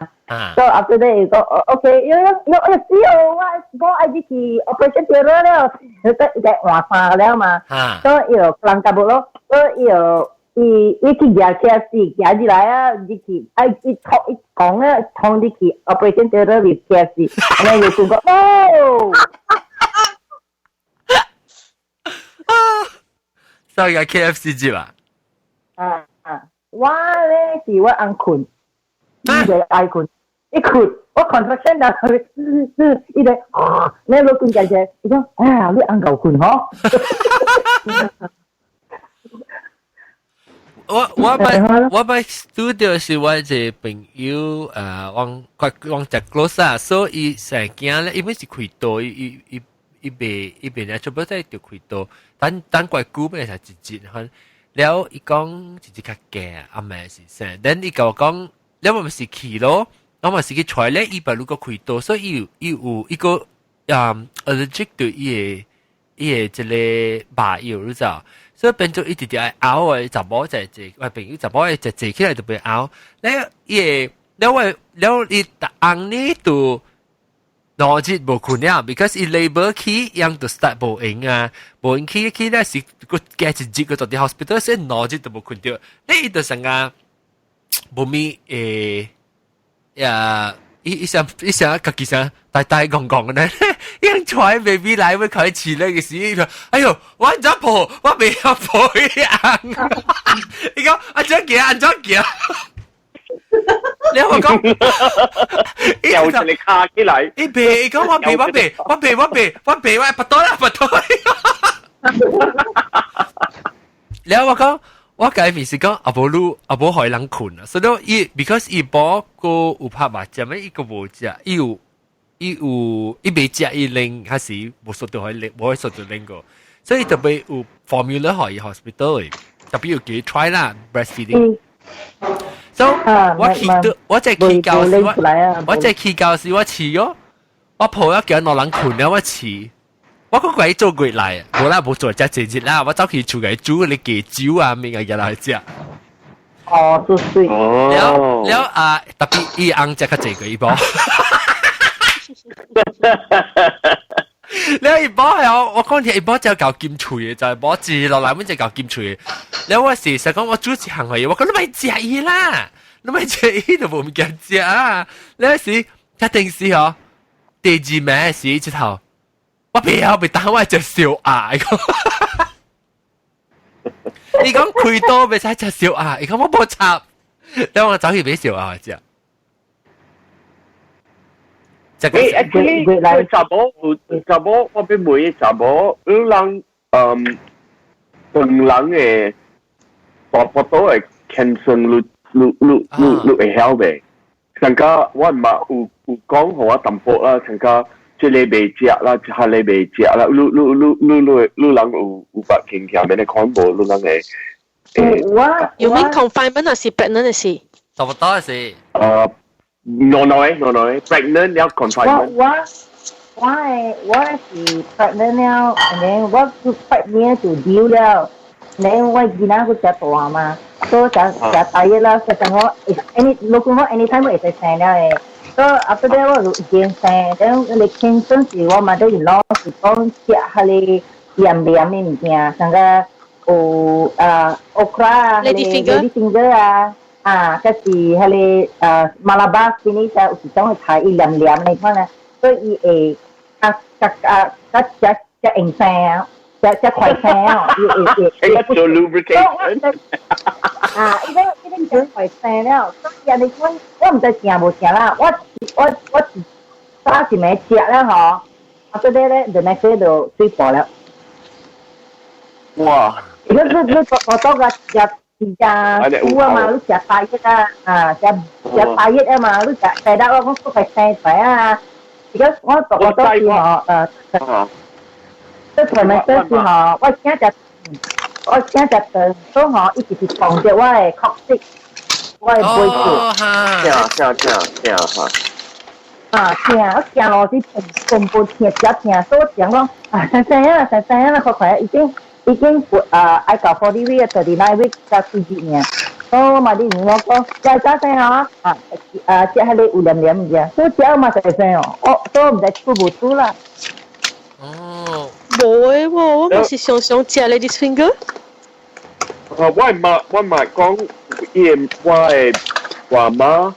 So after that 伊講，OK，因為因為我死哦，我我愛入去 operation theatre 了，伊就換衫了嘛，所以伊就人夾無咯，所以伊就伊伊去舉 KFC，舉入來啊，入去，愛伊衝伊講啊，衝入去 operation theatre with KFC，然後伊就講，哦。所以個 KFC 接啊？啊啊！我咧是我翁睏，伊就愛睏，一睏我 contraction 就，伊就，你老睏家姐，伊講，哎呀，你翁夠睏嗬？我捌拄著是我一個朋友，往往食 close 啊，所以生囝咧，伊本是開刀，伊伊伊伊袂伊袂咧，全部在著開刀，等等怪久咪才一日，可了伊講一日較驚，阿妹是生，等伊共我講，了我毋是去咯，我嘛是去揣咧，伊把如果開刀，所以伊有一個allergic 對伊個這個麻藥，你知道？所以變做伊直直愛嘔的，查某在坐，我朋友查某會坐坐起來就袂嘔。了伊會，了我了伊翁呢就2日無睏了，because 伊 labor 起，樣就 start 無閒啊，無閒起起咧是閣加一日閣到佇 hospital，所以兩日都無睏著。你伊就成個無咪呀。伊伊想伊想家己想大大戇戇的呢，伊揣 baby 來欲開始那個時，伊說：哎喲，我按怎抱？我袂曉抱伊翁。伊講按怎行？按怎行？你我講，又一個卡起來。伊袂，伊講我袂，我袂，我袂，我袂，我袂，我跋倒啦，跋倒。了我講。我解面是講阿無你阿無予人睏啊，所以伊 because 伊某閣有拍麻將，伊閣無食，伊有伊袂食伊奶，還是無說到予奶，無說到奶個，所以特別有 formula 予伊 hospital 的，特別有給 try 啦 breastfeeding。So 我去到我在去教時，我在去教時我試喲，我抱一叫兩人睏了我試。我閣過做月來，無啦無做遮濟日啦，我走去厝內煮嗰啲雞酒啊，物個入來食。哦，都水。了了啊，特別伊翁食較濟過伊某。了伊某係我講聽伊某只搞金喙的，就係某一落來阮只搞金喙的。了我是實講我煮一項予伊，我講你莫食伊啦，你莫食伊就無物件食啊。了時較定時吼，第二暝時這頭。我袂曉袂當，我食燒鴨。伊講開刀袂使食燒鴨，伊講我無插，等我走去買燒鴨食。誒，actually，查某有查某，我欲問查某，有人長人的大腹肚的 cancer，你會曉袂？上個我嘛有講予我淡薄啦，上個。這個袂食啦，這個袂食啦，你你你你你你人有捌經驗免你看無？你人會我 You mean confinement 還是 pregnant 的是？差不多是。No no no pregnant 了 confinement。我是 pregnant 了，and then 我 pregnant 就丟了，然後我囡仔閣誠大嘛，所以誠誠大熱啦，所以講我 any 如果我 anytime 我會使生了的。所以 after that 我就已經生，然後你輕鬆時我嘛都是攞是講食彼個鹽鹽的物件，像個有啊 okra 啊， lady finger lady finger 啊，啊，抑是彼個Malabar spinach 有一種會菜伊黏黏的款啊，所以伊會較較較較食食用生啊，食食快生啊，伊會會會做 lubrication。啊，伊個伊個食快生了，所以按呢款我毋知正無正啦，我一早一暝食了吼，啊，這個咧，the next day 就水破了。哇！你你你我多個食食苦啊嘛，你食大熱啊，啊食食大熱啊嘛，你食第日我講快生出來啊。而家我時吼，這 trimester 時吼，我請食飯，所以吼一直是碰著我的 coccyx，我的背骨。聽聽聽聽哈。啊，疼，我行路時全部疼，誠疼，所以我想講啊，生生啊，生生啊，快快，已經啊，愛到 40 week 39 week 才4日爾。所以我嘛你問我講，來早生啊，啊啊，食彼個有黏黏物件，所以食嘛會生哦，我所以毋知出無出啦。哦，無的喎，我嘛是常常食 ladies finger。啊，我嘛講，伊個我的外媽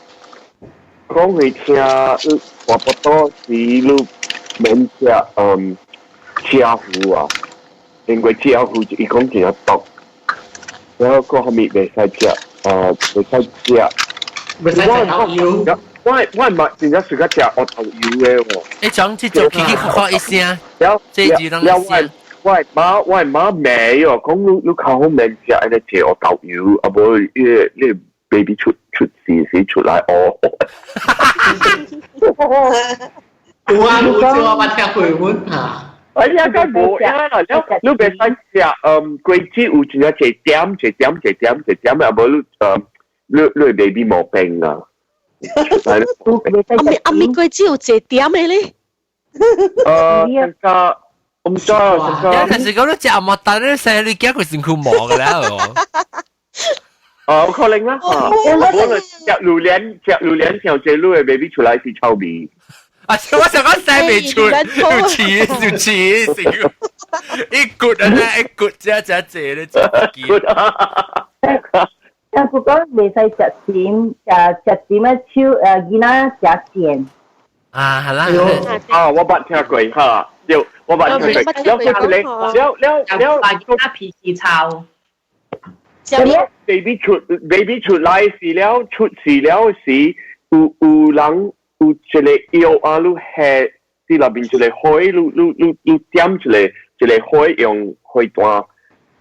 講會聽大腹肚時你免食車糊啊，因為車糊伊講真毒，然後閣後面袂使食，袂使食。袂使食頭油。我嘛真正喜歡食芋頭油的喎。你講這種起起垮垮一聲，了這字攏一聲。我媽未哦，講你你較好免食，你食我豆油，啊無你你 baby 出出事時出來哦。有啊，有少我捌聽過阮嚇。哎呀，該無呀啦，你你袂使食，嗯，果子有真正一點一點一點一點，啊無你，嗯，你你 baby 無病啊。阿咪阿咪果子有一點的咧？誒，個我唔知啊，有陣時講你食麥蛋，你細你驚佢身軀毛㗎啦。哦，可能啦，我嚟食榴蓮，食榴蓮時候，這女的 baby 出來是臭味。啊！我想講生未出，又似又似，一骨啊，一骨只只只咧，只記。但不過袂使食甜，食食甜的手囡仔食鹹。啊，係啦。啊，我捌聽過哈，對，我捌聽過。了，了了了了，囡仔脾氣臭。 baby 出 baby 出來時了，出事了時，有有人有一個藥啊，你下佇內面一個火，你你你你點一個一個火用火炭，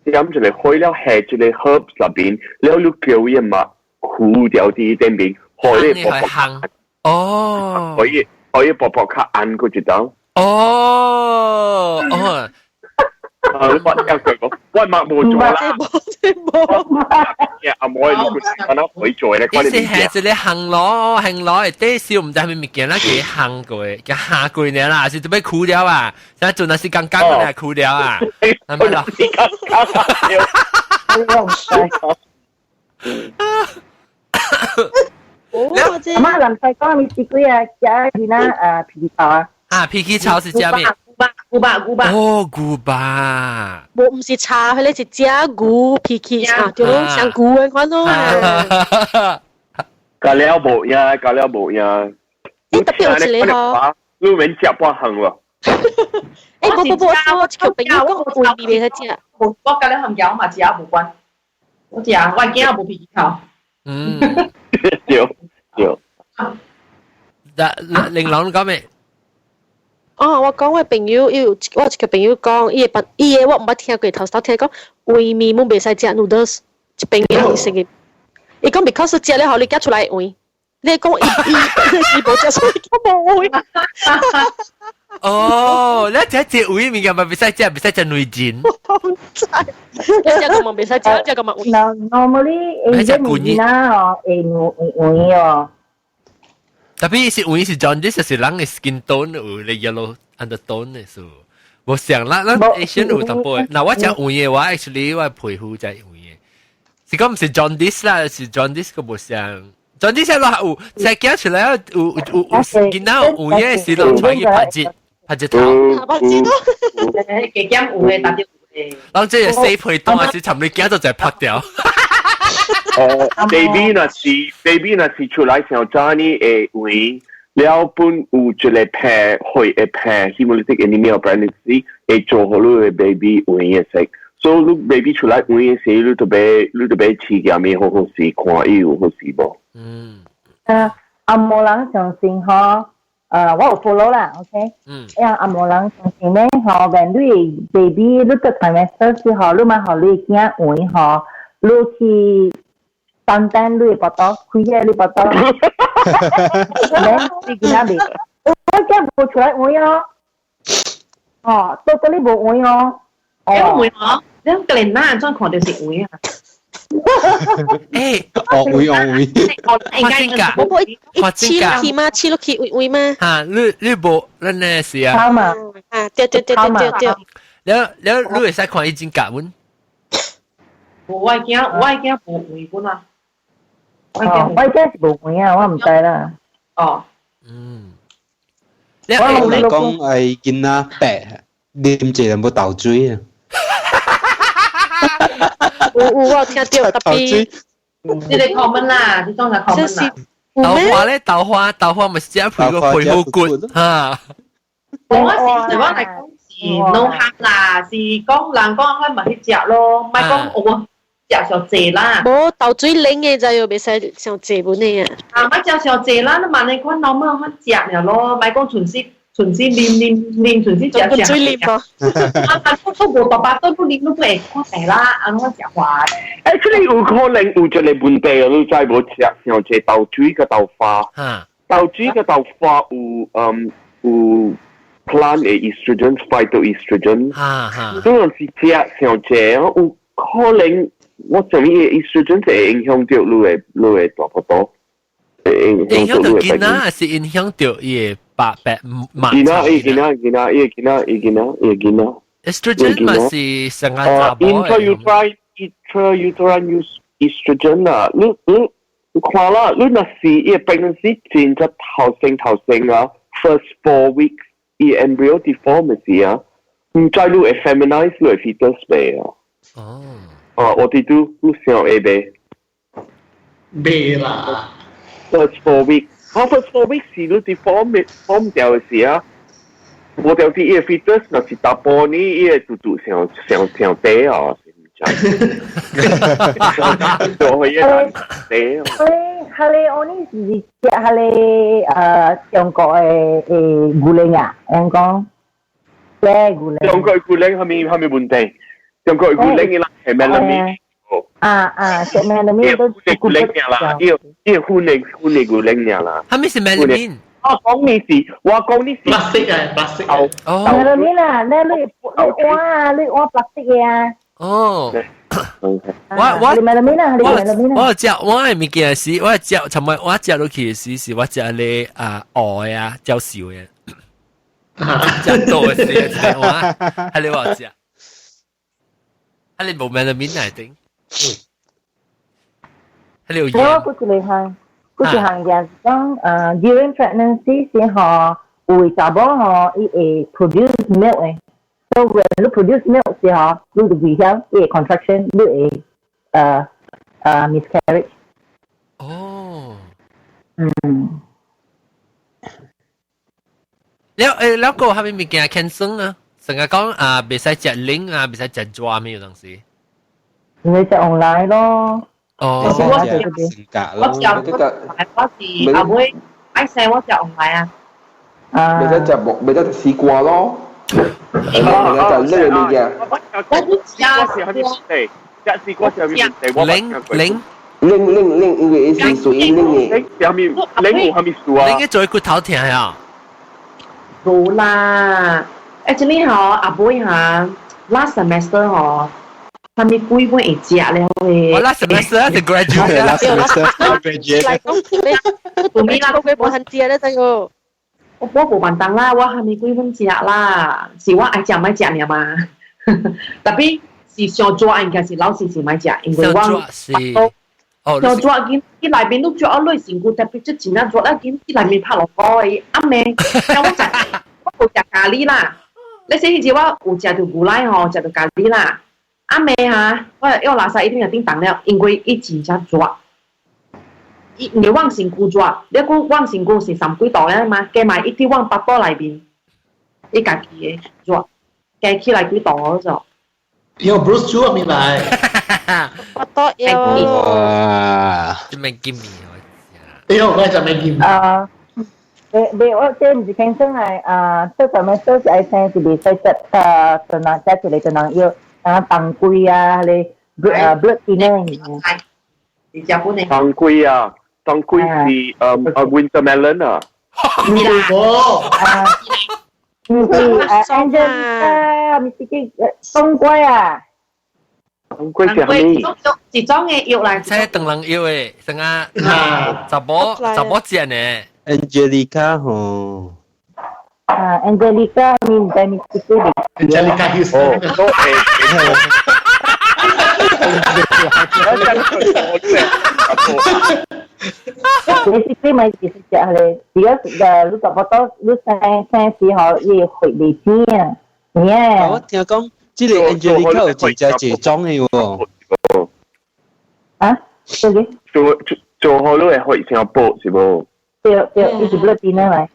點一個火了下一個 herbs 內面，了你叫伊嘛苦掉佇頂面，可以薄薄哦，可以可以薄薄較暗過一道。哦哦。啊！你捌聽過無？我嘛無做啦。無阿妹，你佢可可以做咧？伊是係一個行路行路會底燒，毋知啥物物件啦，給行過，給行過爾啦，是準備枯掉啊！啥陣若是剛剛來枯掉啊？係咪啦？我唔知。阿媽人細講你是幾啊？食囡仔啊脾氣臭啊？啊，脾氣臭是食咩？牛肉牛肉哦，牛肉。無毋是茶，彼个是食牛脾氣啊，對咯，像牛的款咯。加了無呀，加了無呀。你特別有一個吼，你免食半項喎。欸，無無無，我一個朋友講胃袂使食。我佮你含嚼嘛，食無關。我食，我囝無脾氣臭。嗯，對對。嗱，玲瓏講咩？哦，我講我朋友，伊有我一個朋友講，伊的伊的我毋捌聽過，頭先聽講胃麵毋袂使食 noodles，一朋友食的。伊講 because 食了後你寄出來胃，你講伊伊伊無食所以佢無胃。哦，你食食胃物件嘛，袂使食，袂使食內煎。我毋知，你食個嘛袂使食，食個嘛胃。 Normally，會物件哦，會胃哦。特別是有是 jaundice 是人的 skin tone 有咧 yellow undertone 的數，無像咱咱 Asian 有淡薄。嗱我食黃的話，actually 我皮膚才黃的，是講毋是 jaundice 啦，是 jaundice 個無像 jaundice 落有，才行出來有有有有囡仔有黃的時攏出去拍折拍折頭，拍折咯，加減有的，但係有的。人這個洗皮單是尋你行就就拍掉。 baby 若是 baby 若是出來上早呢會黃，了本有一個病，血的病，hemolytic anemia pregnancy 會做予你的 baby 黃的色。所以你 baby 出來黃的時，你特別你特別試驗伊好好勢，看伊有好勢無？嗯。紅毛人相信吼，我有 follow 啦，OK？嗯。呀，紅毛人相信咧，吼，when 你 baby 你個 trimester 時候，你嘛予你囝黃吼，你去單單你的腹肚，開起你腹肚，你囡仔袂，我囝無出來黃哦，哦，到到你無黃哦，欸，我問我，你個囡仔按怎看著是黃啊？欸，哦黃哦黃，花精㗎，我我一黐落去嗎？黐落去會會嗎？嚇，你你無，咱呢是啊。嘛。啊，對對對對對對。了了，你會使看伊真夾阮？無，我驚我驚無黃本啊。哦，我驚是無黃啊，我毋知啦。哦。嗯。我嚟講係囡仔白，啉一個無豆水啊。有有我有聽到特別。這個 common 啦，這種係 common 啦。豆花咧，豆花豆花咪是只配個皮膚骨嚇。我是我嚟講是 no harm 啦，是講人講開咪去食咯，咪講我食上濟啦。無豆水冷的就又袂使上濟本的啊。啊，咪食上濟啦，你萬你看老母去食了咯，咪講純是純粹啉啉啉，純粹食食。水啉啊！啊，都無爸爸都不啉，都會看病啦，按怎食法？Actually 有可能有一個問題，你知無？食像這豆水個豆花，豆水個豆花有有 plant 的 estrogen phytoestrogen，所以是食像這有可能我想伊的 estrogen 會影響到你的大肚肚。影響到囡仔，還是影響到伊的爸爸媽？囡仔，伊囡仔，囡仔，伊囡仔，伊囡仔，伊囡仔。 Estrogen 嘛是成個查某。 Intrauterine estrogen 啊，你看啦，你若是伊 pregnancy 真正頭先頭先啊，first 4 weeks 伊 embryo deformity 啊，毋知你會 feminize 你 fetus 未啊？哦。哦，我哋都你想會未？未啦。 First four weeks，我 first four weeks 是你 deform form 掉的時啊，無掉啲伊 fetus 若是查埔呢，伊會嘟嘟上上上底哦，是毋知？做佢一底哦。佢佢我呢是食佢中國的牛奶啊，人講食牛奶。中國牛奶係咪係咪問題？中國牛奶伊啦係咩啦？啊啊，食 melamine 都牛奶啦，要要粉的粉的牛奶啦。係咪是 melamine？我講你是，我講你是。 plastic 啊，plastic。哦。 melamine 啊，你你你碗啊，你碗 plastic 嘅啊。哦。我我我食我的物件是，我食尋日我食落去時是我食咧啊鵝啊，較少嘅，食多嘅時我係你話食，係你無 melamine 嚟頂。係你有我嗰一個項，嗰一項就是講，during pregnancy 時吼，有的查某吼，伊會 produce milk 的。So when 你 produce milk 時吼，你就危險，伊會 contraction，你會miscarriage。哦。嗯。了誒，了個係咪物件 cancer 啊？成日講啊，袂使食冷啊，袂使食熱咩有當時。你食 online 咯。哦，我食我食我是阿妹愛生我食 online 啊。啊。袂使食木，袂使食絲瓜咯。袂使食冷嘅物件。我不食食絲瓜是啥物？冷冷冷冷冷，因為是屬於冷嘅。啥物冷有啥物事啊？冷嘅做骨頭疼呀？無啦，actually 吼，阿妹哈，last semester 吼。他們幾本會食了嘅。我 last semester 就 graduate ，last semester graduate。嚟講你，你個月無很食咧，這個。我無辦當啦，我還沒幾本食啦，是我愛食莫食爾嘛。Tapi 是上熱應該是老師是莫食，因為我是哦，上熱緊去內面都熱啊，落身軀特別這真正熱啊，緊去內面拍落雨的暗暝，我食我無食咖喱啦。你說彼時我有食著牛奶吼，食著咖喱啦。暗暝哈，我要垃圾一定就叮當了，因為伊真正熱，伊因為往身軀熱，你講往身軀是三幾度了嘛，加埋一啲往腹肚內面，伊家己的熱，加起來幾度咗。有 Bruce 煮面來，腹肚要。哇！這咩見面我？哎呦，我就未見。啊，未未，我這毋是聽說來啊，做啥物做是愛生是袂使食啊，陣人食一個陣人藥。啊，當歸啊，咧blood thinner。是食本的。當歸啊，當歸是winter melon 啊。唔係啊，唔是Angelica，唔是叫當歸啊。當歸是啥物？一種的藥來。這當人藥的，成啊，查某查某食呢。 Angelica 吼。啊，Angelica，你毋知你是叫 Angelica Houston。哦，都會。 Basically 咪就是食咧，只要是你大腹肚，你生生時候伊血袂甜啊，耶。我聽講，這個 Angelica 有真正一種的喎。啊？對嘅。做做做好你會血成薄是無？對對，伊是 blood thinner 來。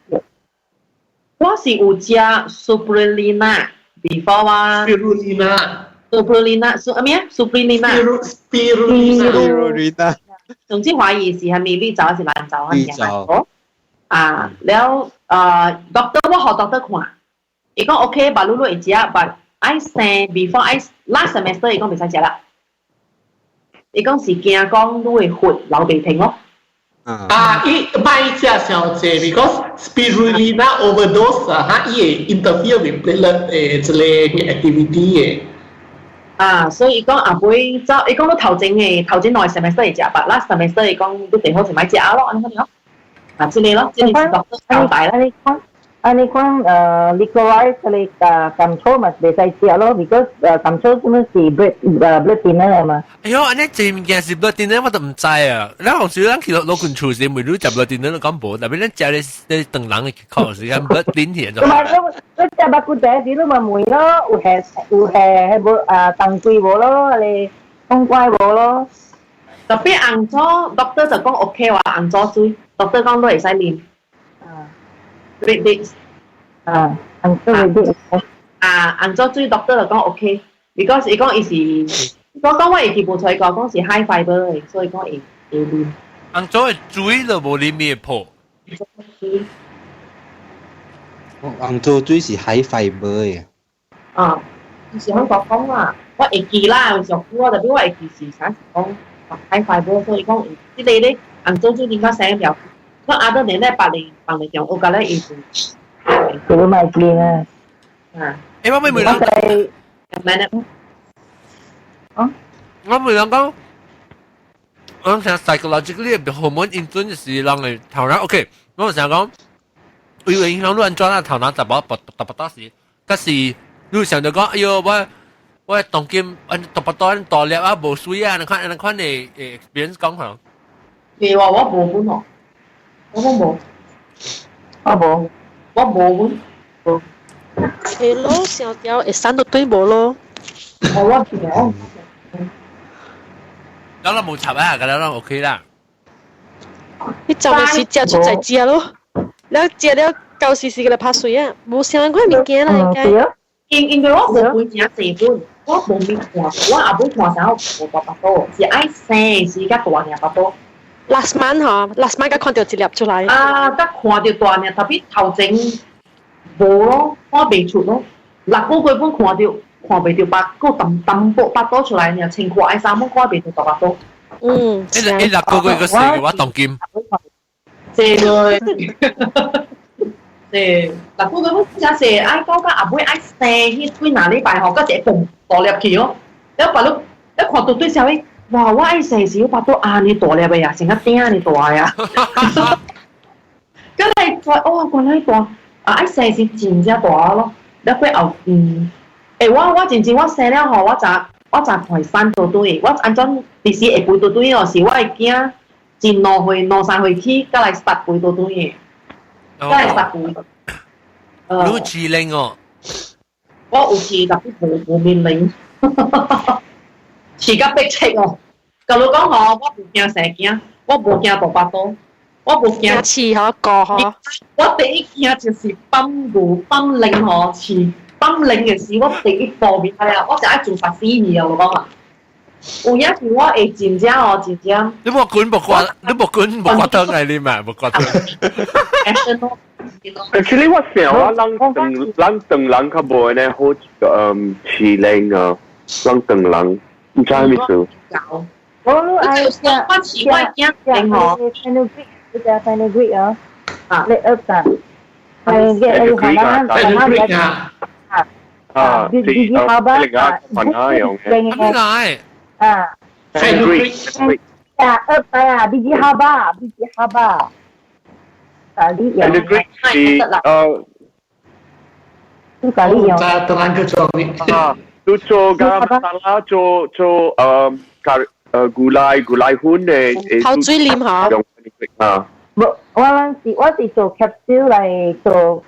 我是有食 Spirulina before 啊。 Spirulina。 Spirulina 是咩啊？Spirulina。 Spirulina。 Spirulina。總之懷疑是係咪綠藻還是藍藻啊？綠藻。啊，了doctor 我予 doctor 看，伊講 OK，把露露會食，but 愛生 before 愛 last semester 伊講袂使食啦。伊講是驚講你會血流袂停咯。啊，伊莫食傷濟，because spirulina overdose 啊，哈，伊會 interfere with platelet 的這個 activity 的。啊，所以伊講後尾走，伊講你頭前的頭前兩個 semester 會食，but last semester 伊講你最好就莫食咯，按呢咯。啊，這個咯，這個是 doctor 交代啦。按呢款按呢款licorice 你甘草嘛袂使食咯，because 甘草什麼是 blood thinner 嘛。哎喲，按呢這物件是 blood thinner 我都毋知啊。咱有時咱去老君厝時，每日食 blood thinner 都講無，特別咱食咧咧唐人的口時間 blood thinner 就。同埋你你食肉骨茶時，你咪問咯，有下有下彼無啊當歸無咯，你冬瓜無咯。特別紅棗，doctor 就講 OK 話紅棗水，doctor 講都會使啉。啊。 Red dates。啊，紅棗 red dates。啊，紅棗水 doctor 就講 OK，because 伊講伊是，我講我會記無錯，伊講是 high fiber 的，所以講會會啉。紅棗的水就無啉的泡。水。紅棗水是 high fiber 的。啊，是響講講啦，我會記啦，有上久啊，特別我會記是啥是講 high fiber，所以講這個咧紅棗水啉較生了。我阿多年咧百年放嚟用，我覺得伊是。佢都賣見啊。啊。欸，我未問咩咧？啊？我未諗講，我想 psychologically hormone influence 是人的頭腦。OK，我想講，因為影響你按怎啊頭腦特別特別當時，但是你想著講，哎喲，我我當今按特別多大粒啊，無水啊，你看你看的 experience 講下。未話我無本哦，我講無，我無，我無本。係咯，上條會生到對無咯。我無。咁啦冇插啊，咁樣 OK 啦。你就咪是食出在食咯，你食了夠時時嘅來拍水啊，無相關物件啦應該。因因為我無本誠濟本，我無咪看，我阿母看啥無大腹肚，是愛生時較大爾腹肚。 Last month 嗬，last month 才看到一粒出來。啊，才看到大爾，特別頭前無咯，看袂出咯。六個月本看到，看袂到腹，閣淡淡薄腹肚出來爾，穿褲愛衫攏看袂到大腹肚。嗯，一六個月個細我當金。這個，這六個月本真是愛到甲後尾愛生，彼幾若禮拜吼，閣一個嘣大粒去哦。了別你一看到對小妹，哇！我愛生時，我腹肚按呢大粒的啊，成個鼎按呢大呀。咁你再哦，原來大啊！愛生是真正大咯。了過後，欸，我我真正我生了吼，我昨我昨看生倒轉，我按怎佇時會肥倒轉哦？是我的囝真2歲2、3歲起，才來 start 肥倒轉的，才來 start 肥。你飼奶哦？我有飼，特別無無面奶，飼甲逼切哦。甲你講吼，我無驚生囝，我無驚大腹肚，我無驚飼吼過吼。我第一驚就是放牛放奶吼，飼放奶的時，我第一步面了，我就愛自殺死去啊！我講啊，有影是我會真正哦，真正。你無滾無掛，你無滾無掛湯嚟你嘛，無掛湯。 Actually 我想我人唐人唐人較無呢好飼奶啊，人唐人毋知啥物事。我愛食我飼我驚奶吼。 Fenugreek，這個 fenugreek 啊，啊，你噏啊，fenugreek 啊， fenugreek 啊，啊，你你好吧，啊，混下用嘅。咩來？啊，fenugreek，啊，噏啊，biji haba，biji haba，咖喱用。 Fenugreek 是是咖喱用。在德蘭克做的。啊，都做 garam masala 做做咖gulai gulai 粉的。泡水啉嗬。用啊。無，我是我是做 capsule 來做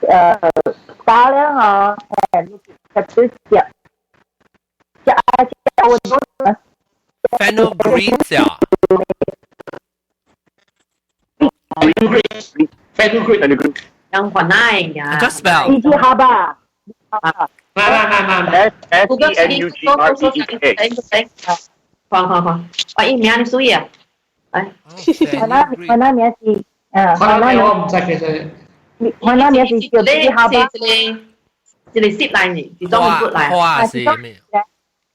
打了嗬，capsule 食食啊食我都。 Fenugreek 啊。 Fenugreek，Fenugreek。用雲奶呀。 Just spell。 Biji haba。來來來來 S S E N U G R E E K。看看看，我伊名你水啊？哎，我那我那名是啊，可能我唔知其實。我那邊是叫比哈巴。一個色來呢，是種骨來。花是咩？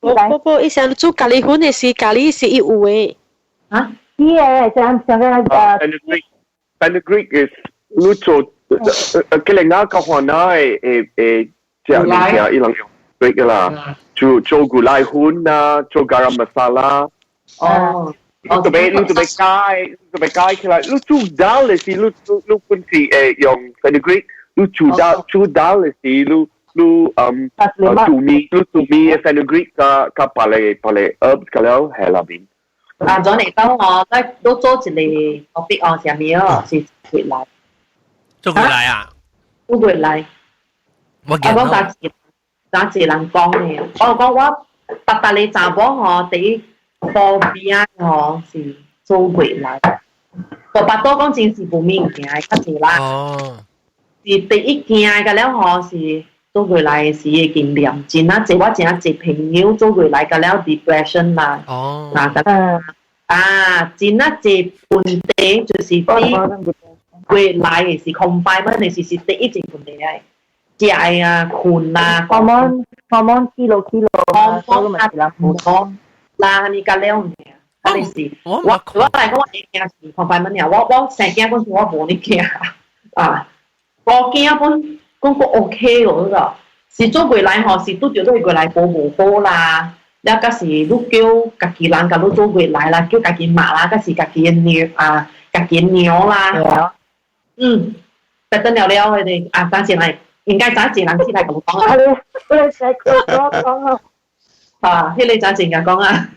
不不不，以前煮咖喱粉的時，咖喱是伊有的。啊？是啊，像像個 Fenugreek fenugreek is 你做佢另外個話呢誒誒食物件伊人用 Greek 啦，做做古拉粉啊，做 garam masala。哦。你特別加，你特別加起來，你煮 dal 的時，你你你本是誒用 fenugreek，你煮 dal 煮 dal 的時，你你嗯煮麵，你煮麵 fenugreek 加加別个別个 herbs 個了喺那邊。啊，咗嚟當我咧都做一個 topic 哦，啥物哦，是月來。做月來啊？做月來。我見我早一早一個人講的，我講我逐逐個查某吼，第一普遍吼是做月來。大腹肚講真是無物件，較濟啦。哦。是第一驚個了吼，是做月來時的經驗，真啊濟我真啊濟朋友做月來個了 depression 啦。哦。啊，啊，真啊濟問題就是啲月來的是 confinement 的是是第一個問題來。食的啊，睏啊，hormone hormone 起落起落，hormone 啊，啦，你甲了爾，啊，你是我我來講，我會驚是 confinement 爾，我我生囝嗰時我無呢驚啊，我驚本講個 OK 喎，嗰是做月來吼，是拄著你月來婆無好啦，了甲是你叫家己人共你做月來啦，叫家己媽啦，甲是家己的娘啊，家己的娘啦，嗯，得得了了，佢哋啊，等陣來。應該早一人起來共我講啊！你使講講啊！啊，彼個早前甲講啊！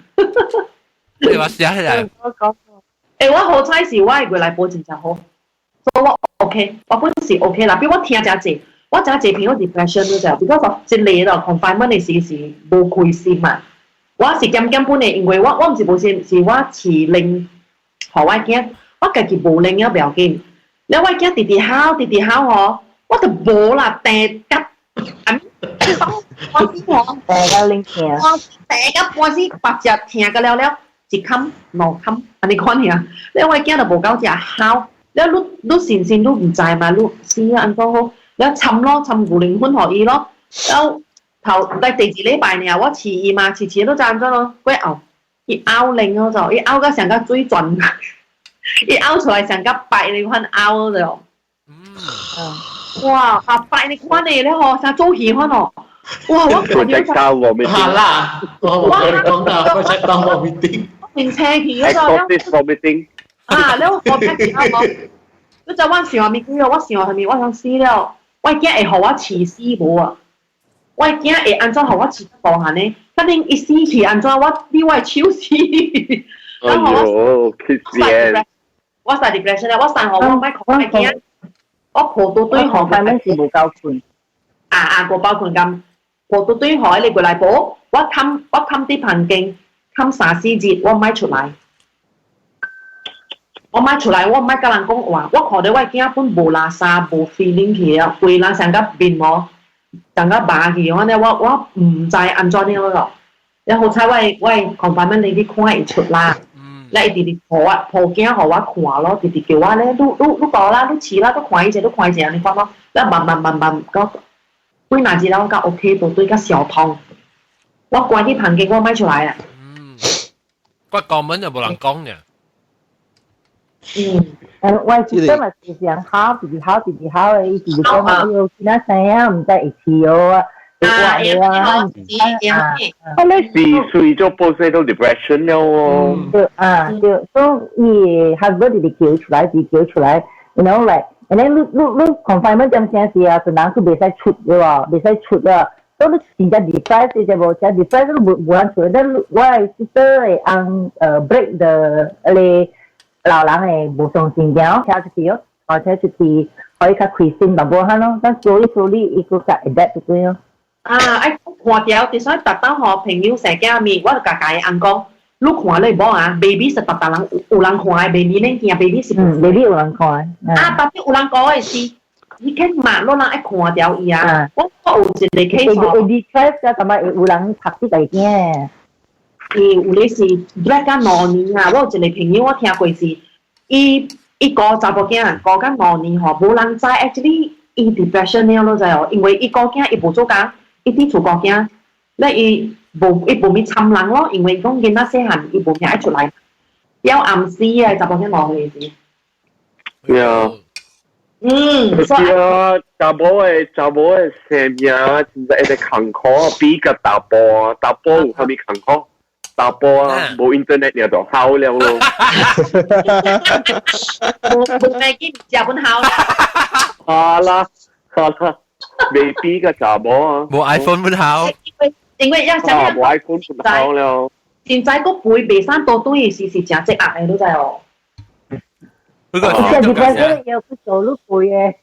你話寫起來。欸，我好彩是我的月來婆真正好，所以我 OK，我本是 OK 啦。比我聽誠濟，我誠濟朋友 depression 你知，比較說一個咯 confinement 的時是無開心嘛。我是減減本的，因為我我毋是無心，是我飼奶，予我囝，我家己無奶了袂要緊，了我囝直直哭，直直哭吼。我就無啦，病甲啊，半死吼，病甲冷疼，病甲半死，白食疼甲了了，一坎兩坎，按呢款爾。了我囝就無夠食哭，了你你先生你毋知嘛，你死啊按怎好？了摻咯，摻牛奶粉予伊咯。了頭第第二禮拜爾，我飼伊嘛，飼飼都知按怎咯，過後伊嘔奶咯就，伊嘔甲像甲水泉，伊嘔出來像甲白呢款嘔就。嗯。哇！阿伯你看你咧吼，像做戲款哦。哇！我看到我啦，我我講到 projectile vomiting。面青去嗰個。 vomiting。啊！了我聽其他講，你知我想啥物鬼哦？我想啥物？我想死了，我驚會予我飼死無啊！我驚會按怎予我飼大漢呢？反正一死去按怎我你我的手死。哎呦，我實 depression 我三號我莫看我驚。我抱到對號，反正是無夠困。啊啊，無夠困咁，抱到對號你過來報，我冚我冚佇房間，冚三四日，我莫出來。我莫出來，我莫佮人講話。我看到我囝本無垃圾，無 feeling 去啊，規人成個面毛，成個麻去，我呢我我毋知按怎樣咯。然後好彩我我 confinement 你去看會出啦。你伊直直抱我抱囝予我看咯，直直叫我咧，你你你顧啦，你飼啦，你看伊者，你看伊者，按呢款咯。你慢慢慢慢到幾若日了，我較 OK，都對較小通。我關佇房間，我莫出來啊。嗯，我講門就無人講呢。嗯，我記得嘛是上好，直直好，直直好的，伊直直講哎喲，今仔生啊，毋知會飼哦啊。啊，啊，啊，你是屬於做 postnatal depression 了哦。對啊，對，所以伊 husband 直直叫出來，直叫出來，you know like，and then 你你你 confinement 點聲是啊，一人佢袂使出對吧？袂使出啊，所以你真正 depressed 你知無？真 depressed 你無無人出，then 我的 sister 會翁break the 個老人會無相信嘅，車出去哦，開車出去，可以較開心淡薄仔咯。但所以所以伊個較 adapt 對咯。啊，愛看掉，就所以逐當吼朋友生囝面，我就共共伊翁講，你看你某啊，baby 是逐逐人有有人看的，baby 免驚，baby 是嗯，baby 有人看。啊，特別有人講的是，你看嘛，老人愛看掉伊啊。我我有一個 case 會 depress 啊，同埋有人拍死大囝。伊有咧是 black 甲兩年啊，我有一個朋友，我聽過是，伊伊個查某囝過緊5年吼，無人知 actually 伊 depression 了咯，知哦，因為伊顧囝伊無做工，伊佇厝顧囝，咧伊無伊無咪參人咯，因為講囡仔細漢，伊無命愛出來，了暗死啊，查某囝5歲時。 Yeah. 所以啊，查某的生命真正會艱苦，比較查埔啊，查埔有啥物艱苦？查埔啊，無 internet 就好了咯。無無飛機食本好。好啦，好啦，未比較查某啊。無 iPhone 本好。因為要想無 iPhone 本好了。現在個背袂生多對是是真積壓的，你知哦。不過，現在要去做你背的。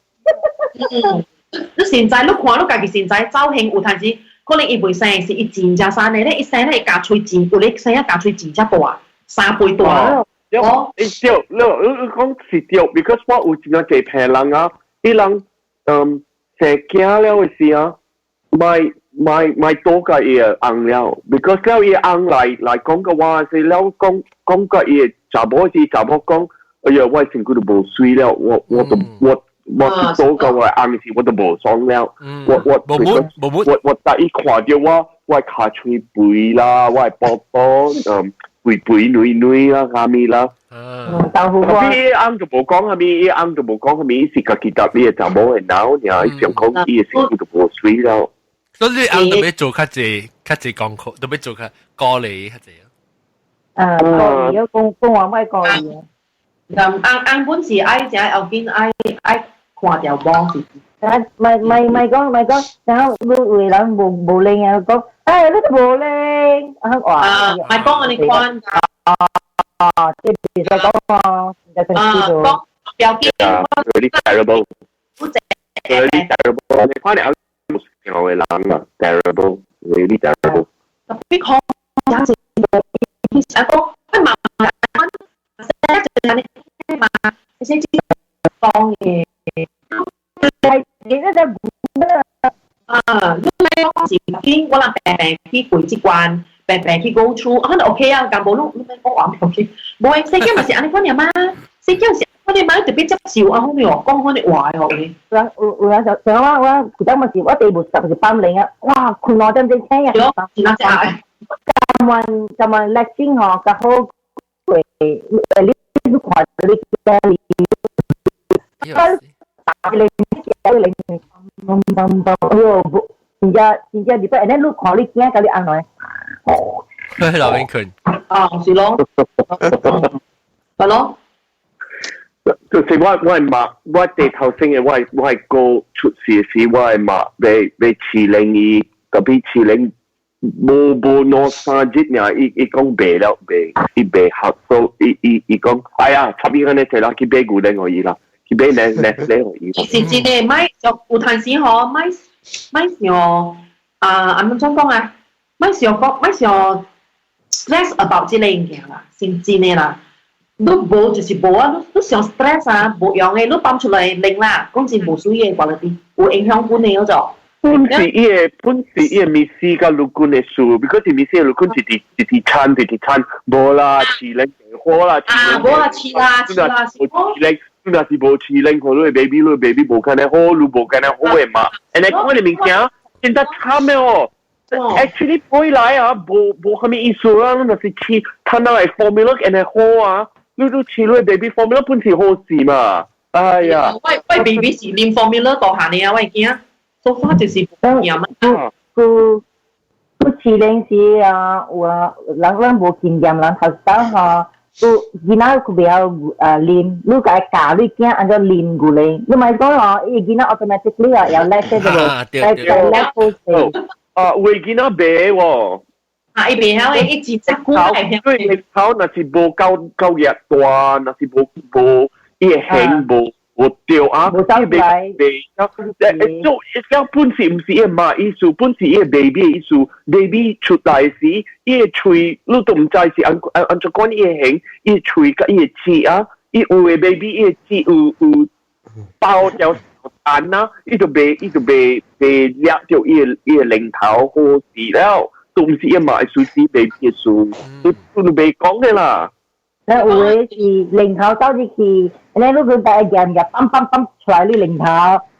你現在你看你家己現在造型有陣時，可能伊袂生是伊真正生的咧，伊生咧咬喙真，有咧生啊咬喙真正大，3倍大。哦，對，你講是對，because 我有真濟病人啊，伊人生囝了的時啊，莫莫莫多共伊的翁了，because 了伊翁來講個話是了講講共伊的查某是查某講，哎呀，我身軀都無媠了，我都我去倒共我的翁時我都無爽了，我無無無我逐伊看著我，我尻喙肥啦，我的肚肚肥肥軟軟啦，啥物啦。豆腐花。伊翁就無講啥物，伊翁就無講啥物，伊是家己答伊的查某的腦，爾，伊想講伊的身軀都無媠了。所以你翁特別做較濟較濟功課，特別做較鼓勵較濟。啊，鼓勵，講講話莫鼓勵。咁翁翁本是愛食要緊愛愛看條某是。啊，咪咪咪講咪講，然後你有的人無無靈啊，講，哎，你都無靈，啊哇。啊，咪講我哋看。啊，這袂使講哦，唔使啊，講表記。 Really terrible. Really terrible. 你看你翁有的人啊，terrible, really terrible. 特別講，有時其實講，佢慢慢，就係你嘛，你先知講嘅。係，你那個啊，你講是見我人白白去過這關，白白去 go through，可能 OK 啊，但無你你講話唔 OK，無的，細囝嘛是按呢款爾嘛，細囝是我哋嘛特別接受啊，好未哦，講款的話哦。有有有就像我我記得嘛是我第一部十是放零啊，哇，困2點鐘醒啊，是哪隻啊？今晚今晚叻精吼，較好過你你看你驚你，打零零嘣嘣嘣，哎喲，真正真正禮拜，你看你驚共你按來，去樓邊困。啊，是咯，係咯。就是我係媽，我地頭先嘅我係哥出事時，我係媽被被飼領伊，特別飼領無無2、3日爾，伊伊講袂了，袂伊袂合做，伊伊伊講，哎呀，插伊安尼濟啦，去買牛奶予伊啦，去買奶奶奶予伊。是真的，莫有陣時吼，莫莫想啊，按怎講啊？莫想講，莫想 stress about 這個物件啦，是真的啦。你無就是無啊，你你想 stress 啊，無用的，你放出來冷啦，講真無水的 quality，有影響本的嗰種。本是伊的本是伊的ミ斯佮陸軍的事，because 是ミ斯陸軍一直一直撐一直撐，無啦，飼奶好啦，啊，無啦，飼啦，飼啦，無飼奶，你若是無飼奶，可你 baby 你 baby 無敢若好，你無敢若好的嘛。and 你看的物件真正慘的哦。Actually 本來啊，無無啥物意思啊，你若是飼，趁來 formula 按呢好啊，你你飼你 baby formula 本是好事嘛。哎呀，我我 baby 是啉 formula 大漢的啊，我驚。so far 就是無嘛。佢佢飼奶時啊，有啊，人咱無經驗，人頭先吼，佢囡仔佢袂曉啊啉，你共伊教你囝按怎啉牛奶，你莫講哦，伊囡仔 automatically 啊，會 latch 就無，會 latch 啊，有的囡仔袂喎。啊，伊袂曉，伊一隻久會對，頭若是無夠夠熱大，若是無無伊會形無。無對啊，無走伊袂袂誒做了本是毋是伊媽意思，本是伊 baby 的意思，baby 出來時，伊的喙你都毋知是按按按怎講伊的形，伊的喙佮伊的舌啊，伊有的 baby 伊的舌有有包條蛋啊，伊就袂伊就袂袂掠著伊的伊的奶頭好勢了，都毋是伊媽的事，是 baby 的事，都都袂講的啦。那有的是零頭走入去，然後你佢帶鹽入，泵泵泵出來你零頭，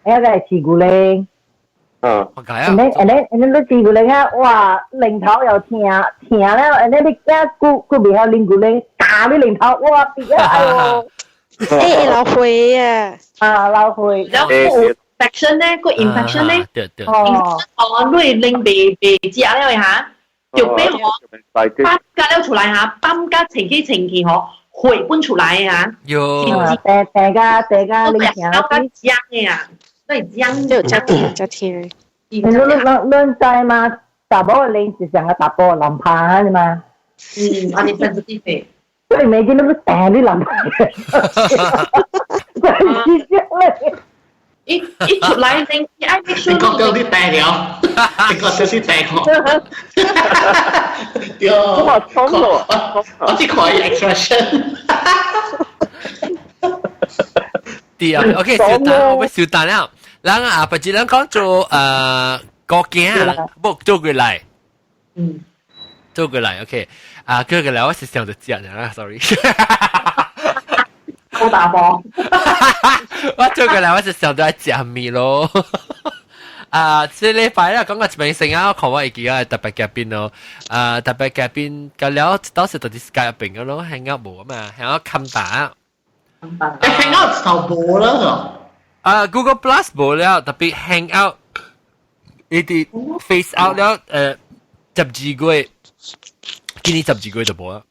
然後再飼牛奶。我解啊。 And then 你飼牛奶啊，哇，零頭又疼疼了，and then 你驚久久袂曉啉牛奶，打你零頭，哇，別啊，哎喲！欸，流血啊！啊，流血。然後 infection 咧，個 infection 咧，對對。哦，你拎袂袂食了嚇，就變嗬，泵加了出來嚇，泵加清氣清氣嗬，血本出來嚇。喲。訂訂加訂加拎疼，加漿的啊，都係漿。就加甜加甜。你你你你知嘛？查某拎是上個查甫男拍的嘛？嗯，啊你 sensitive。所以每天都是掟你男拍。一一出來，你愛 make sure 你覺得啲掟了，你覺得啲掟我。對。我衝咯，我只看 expression。對啊，OK，小單，我要小單了。人啊，別人講做高鏡，不做過來。做過來，OK。啊，過過來，我是想着講啊，sorry。好大波。我做過來，我是想着食麵咯。啊，這禮拜咧講個一邊先啊，我看我會記得特別嘉賓咯。啊，特別嘉賓，個了當時到底 Skype 入邊個咯，Hangout 無啊嘛，Hangout 冚打。 Hangout 就無啦。啊，Google Plus 無了，特別 Hangout，呢啲 phase out 了，12個月，今年12個月就無啦。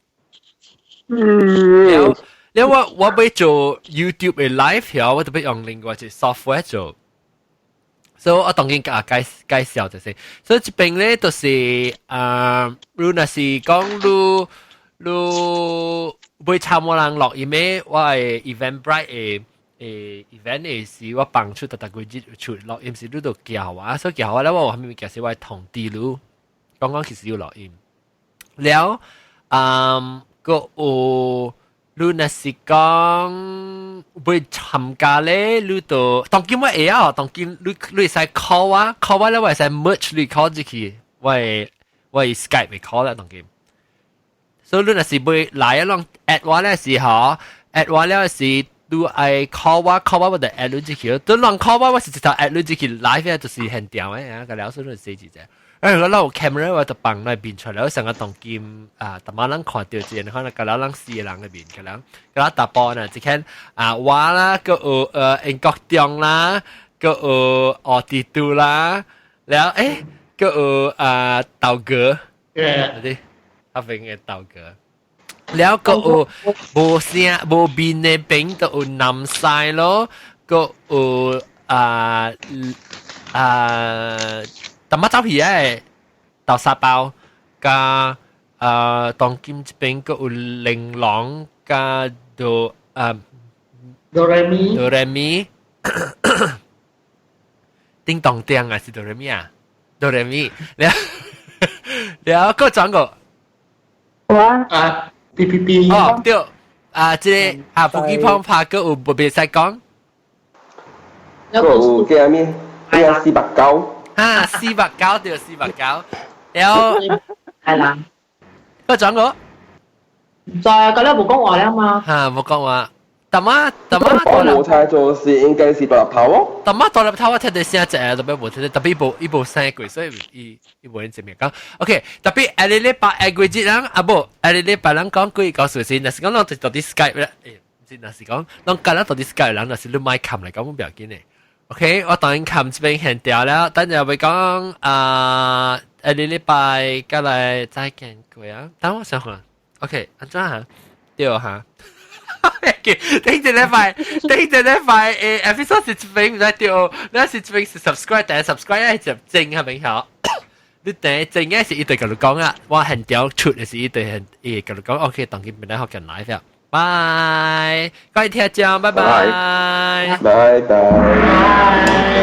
了，了我欲做 YouTube 的 live 曉，我特別用另外一個 software 做。所以我當然甲介介紹就是，所以這邊咧就是啊，你若是講你你欲參我人錄音的，我的 Eventbrite 的event 的時，我放出逐逐個日出錄音時，你都叫我，所以叫我咧，我有啥物物件是我的通知你，講講其實有錄音。了，嗯，閣有你若是講欲參加咧，你就當今我會曉，當今你你會使 call 我，call 我咧，我會使 merge 你 call 入去，我的 Skype 會 call 啦，當今。所以你若是欲來啊，攏 add 我咧時候，add 我了是你愛 call 我，call 我我就 add 你入去。等人 call 我，我是直頭 add 你入去 live 就是現場的啊，個了所以你寫字者。如果有 camera 我就放那邊出來，我成個當今啊，逐擺人看到這個，可能個了人四個人的面，個了個了大波呢，一看啊，我啦，閣有英國中啦，閣有奧迪都啦，了閣有啊豆哥，嗰啲阿邊嘅豆哥，了閣有無聲無面的邊，閣有南西咯，閣有啊啊。淡仔走去的豆沙包，加當今這邊閣有玲瓏加哆啊哆來咪哆來咪，叮當叮啊是哆來咪啊，哆來咪，了了閣轉個，我啊 P P P 哦對，啊這個啊福記胖拍閣有無袂使講，閣有叫啥物？咩489？啊，489對，489，了係啦，閣轉個，就係覺得無講話了嘛，哈，無講話，淡仔淡仔我無猜錯是應該是大粒頭哦。淡仔大粒頭我聽到聲一個，特別無聽到，特別無伊無聲過，所以伊伊無人正面講。OK，特別下個禮拜下個月人啊無，下個禮拜人講幾個事先，若是講攏就到底 Skype 啦，毋是若是講攏今日到底 Skype 人，若是你莫冚來講，不要緊的。OK，我當然冚這邊現掉了，等陣會講啊，下個禮拜過來再見過啊。等我想看，OK，按怎哈？對哈。頂一禮拜，頂一禮拜episode 是這邊唔知對，你是這邊是 subscribe，但係 subscribe 係就正係咪好？你第正嘅是一對共你講啊，我現條出的是一對現伊共你講，OK，當今本來學緊來了。拜，各位聽眾，拜拜，拜拜。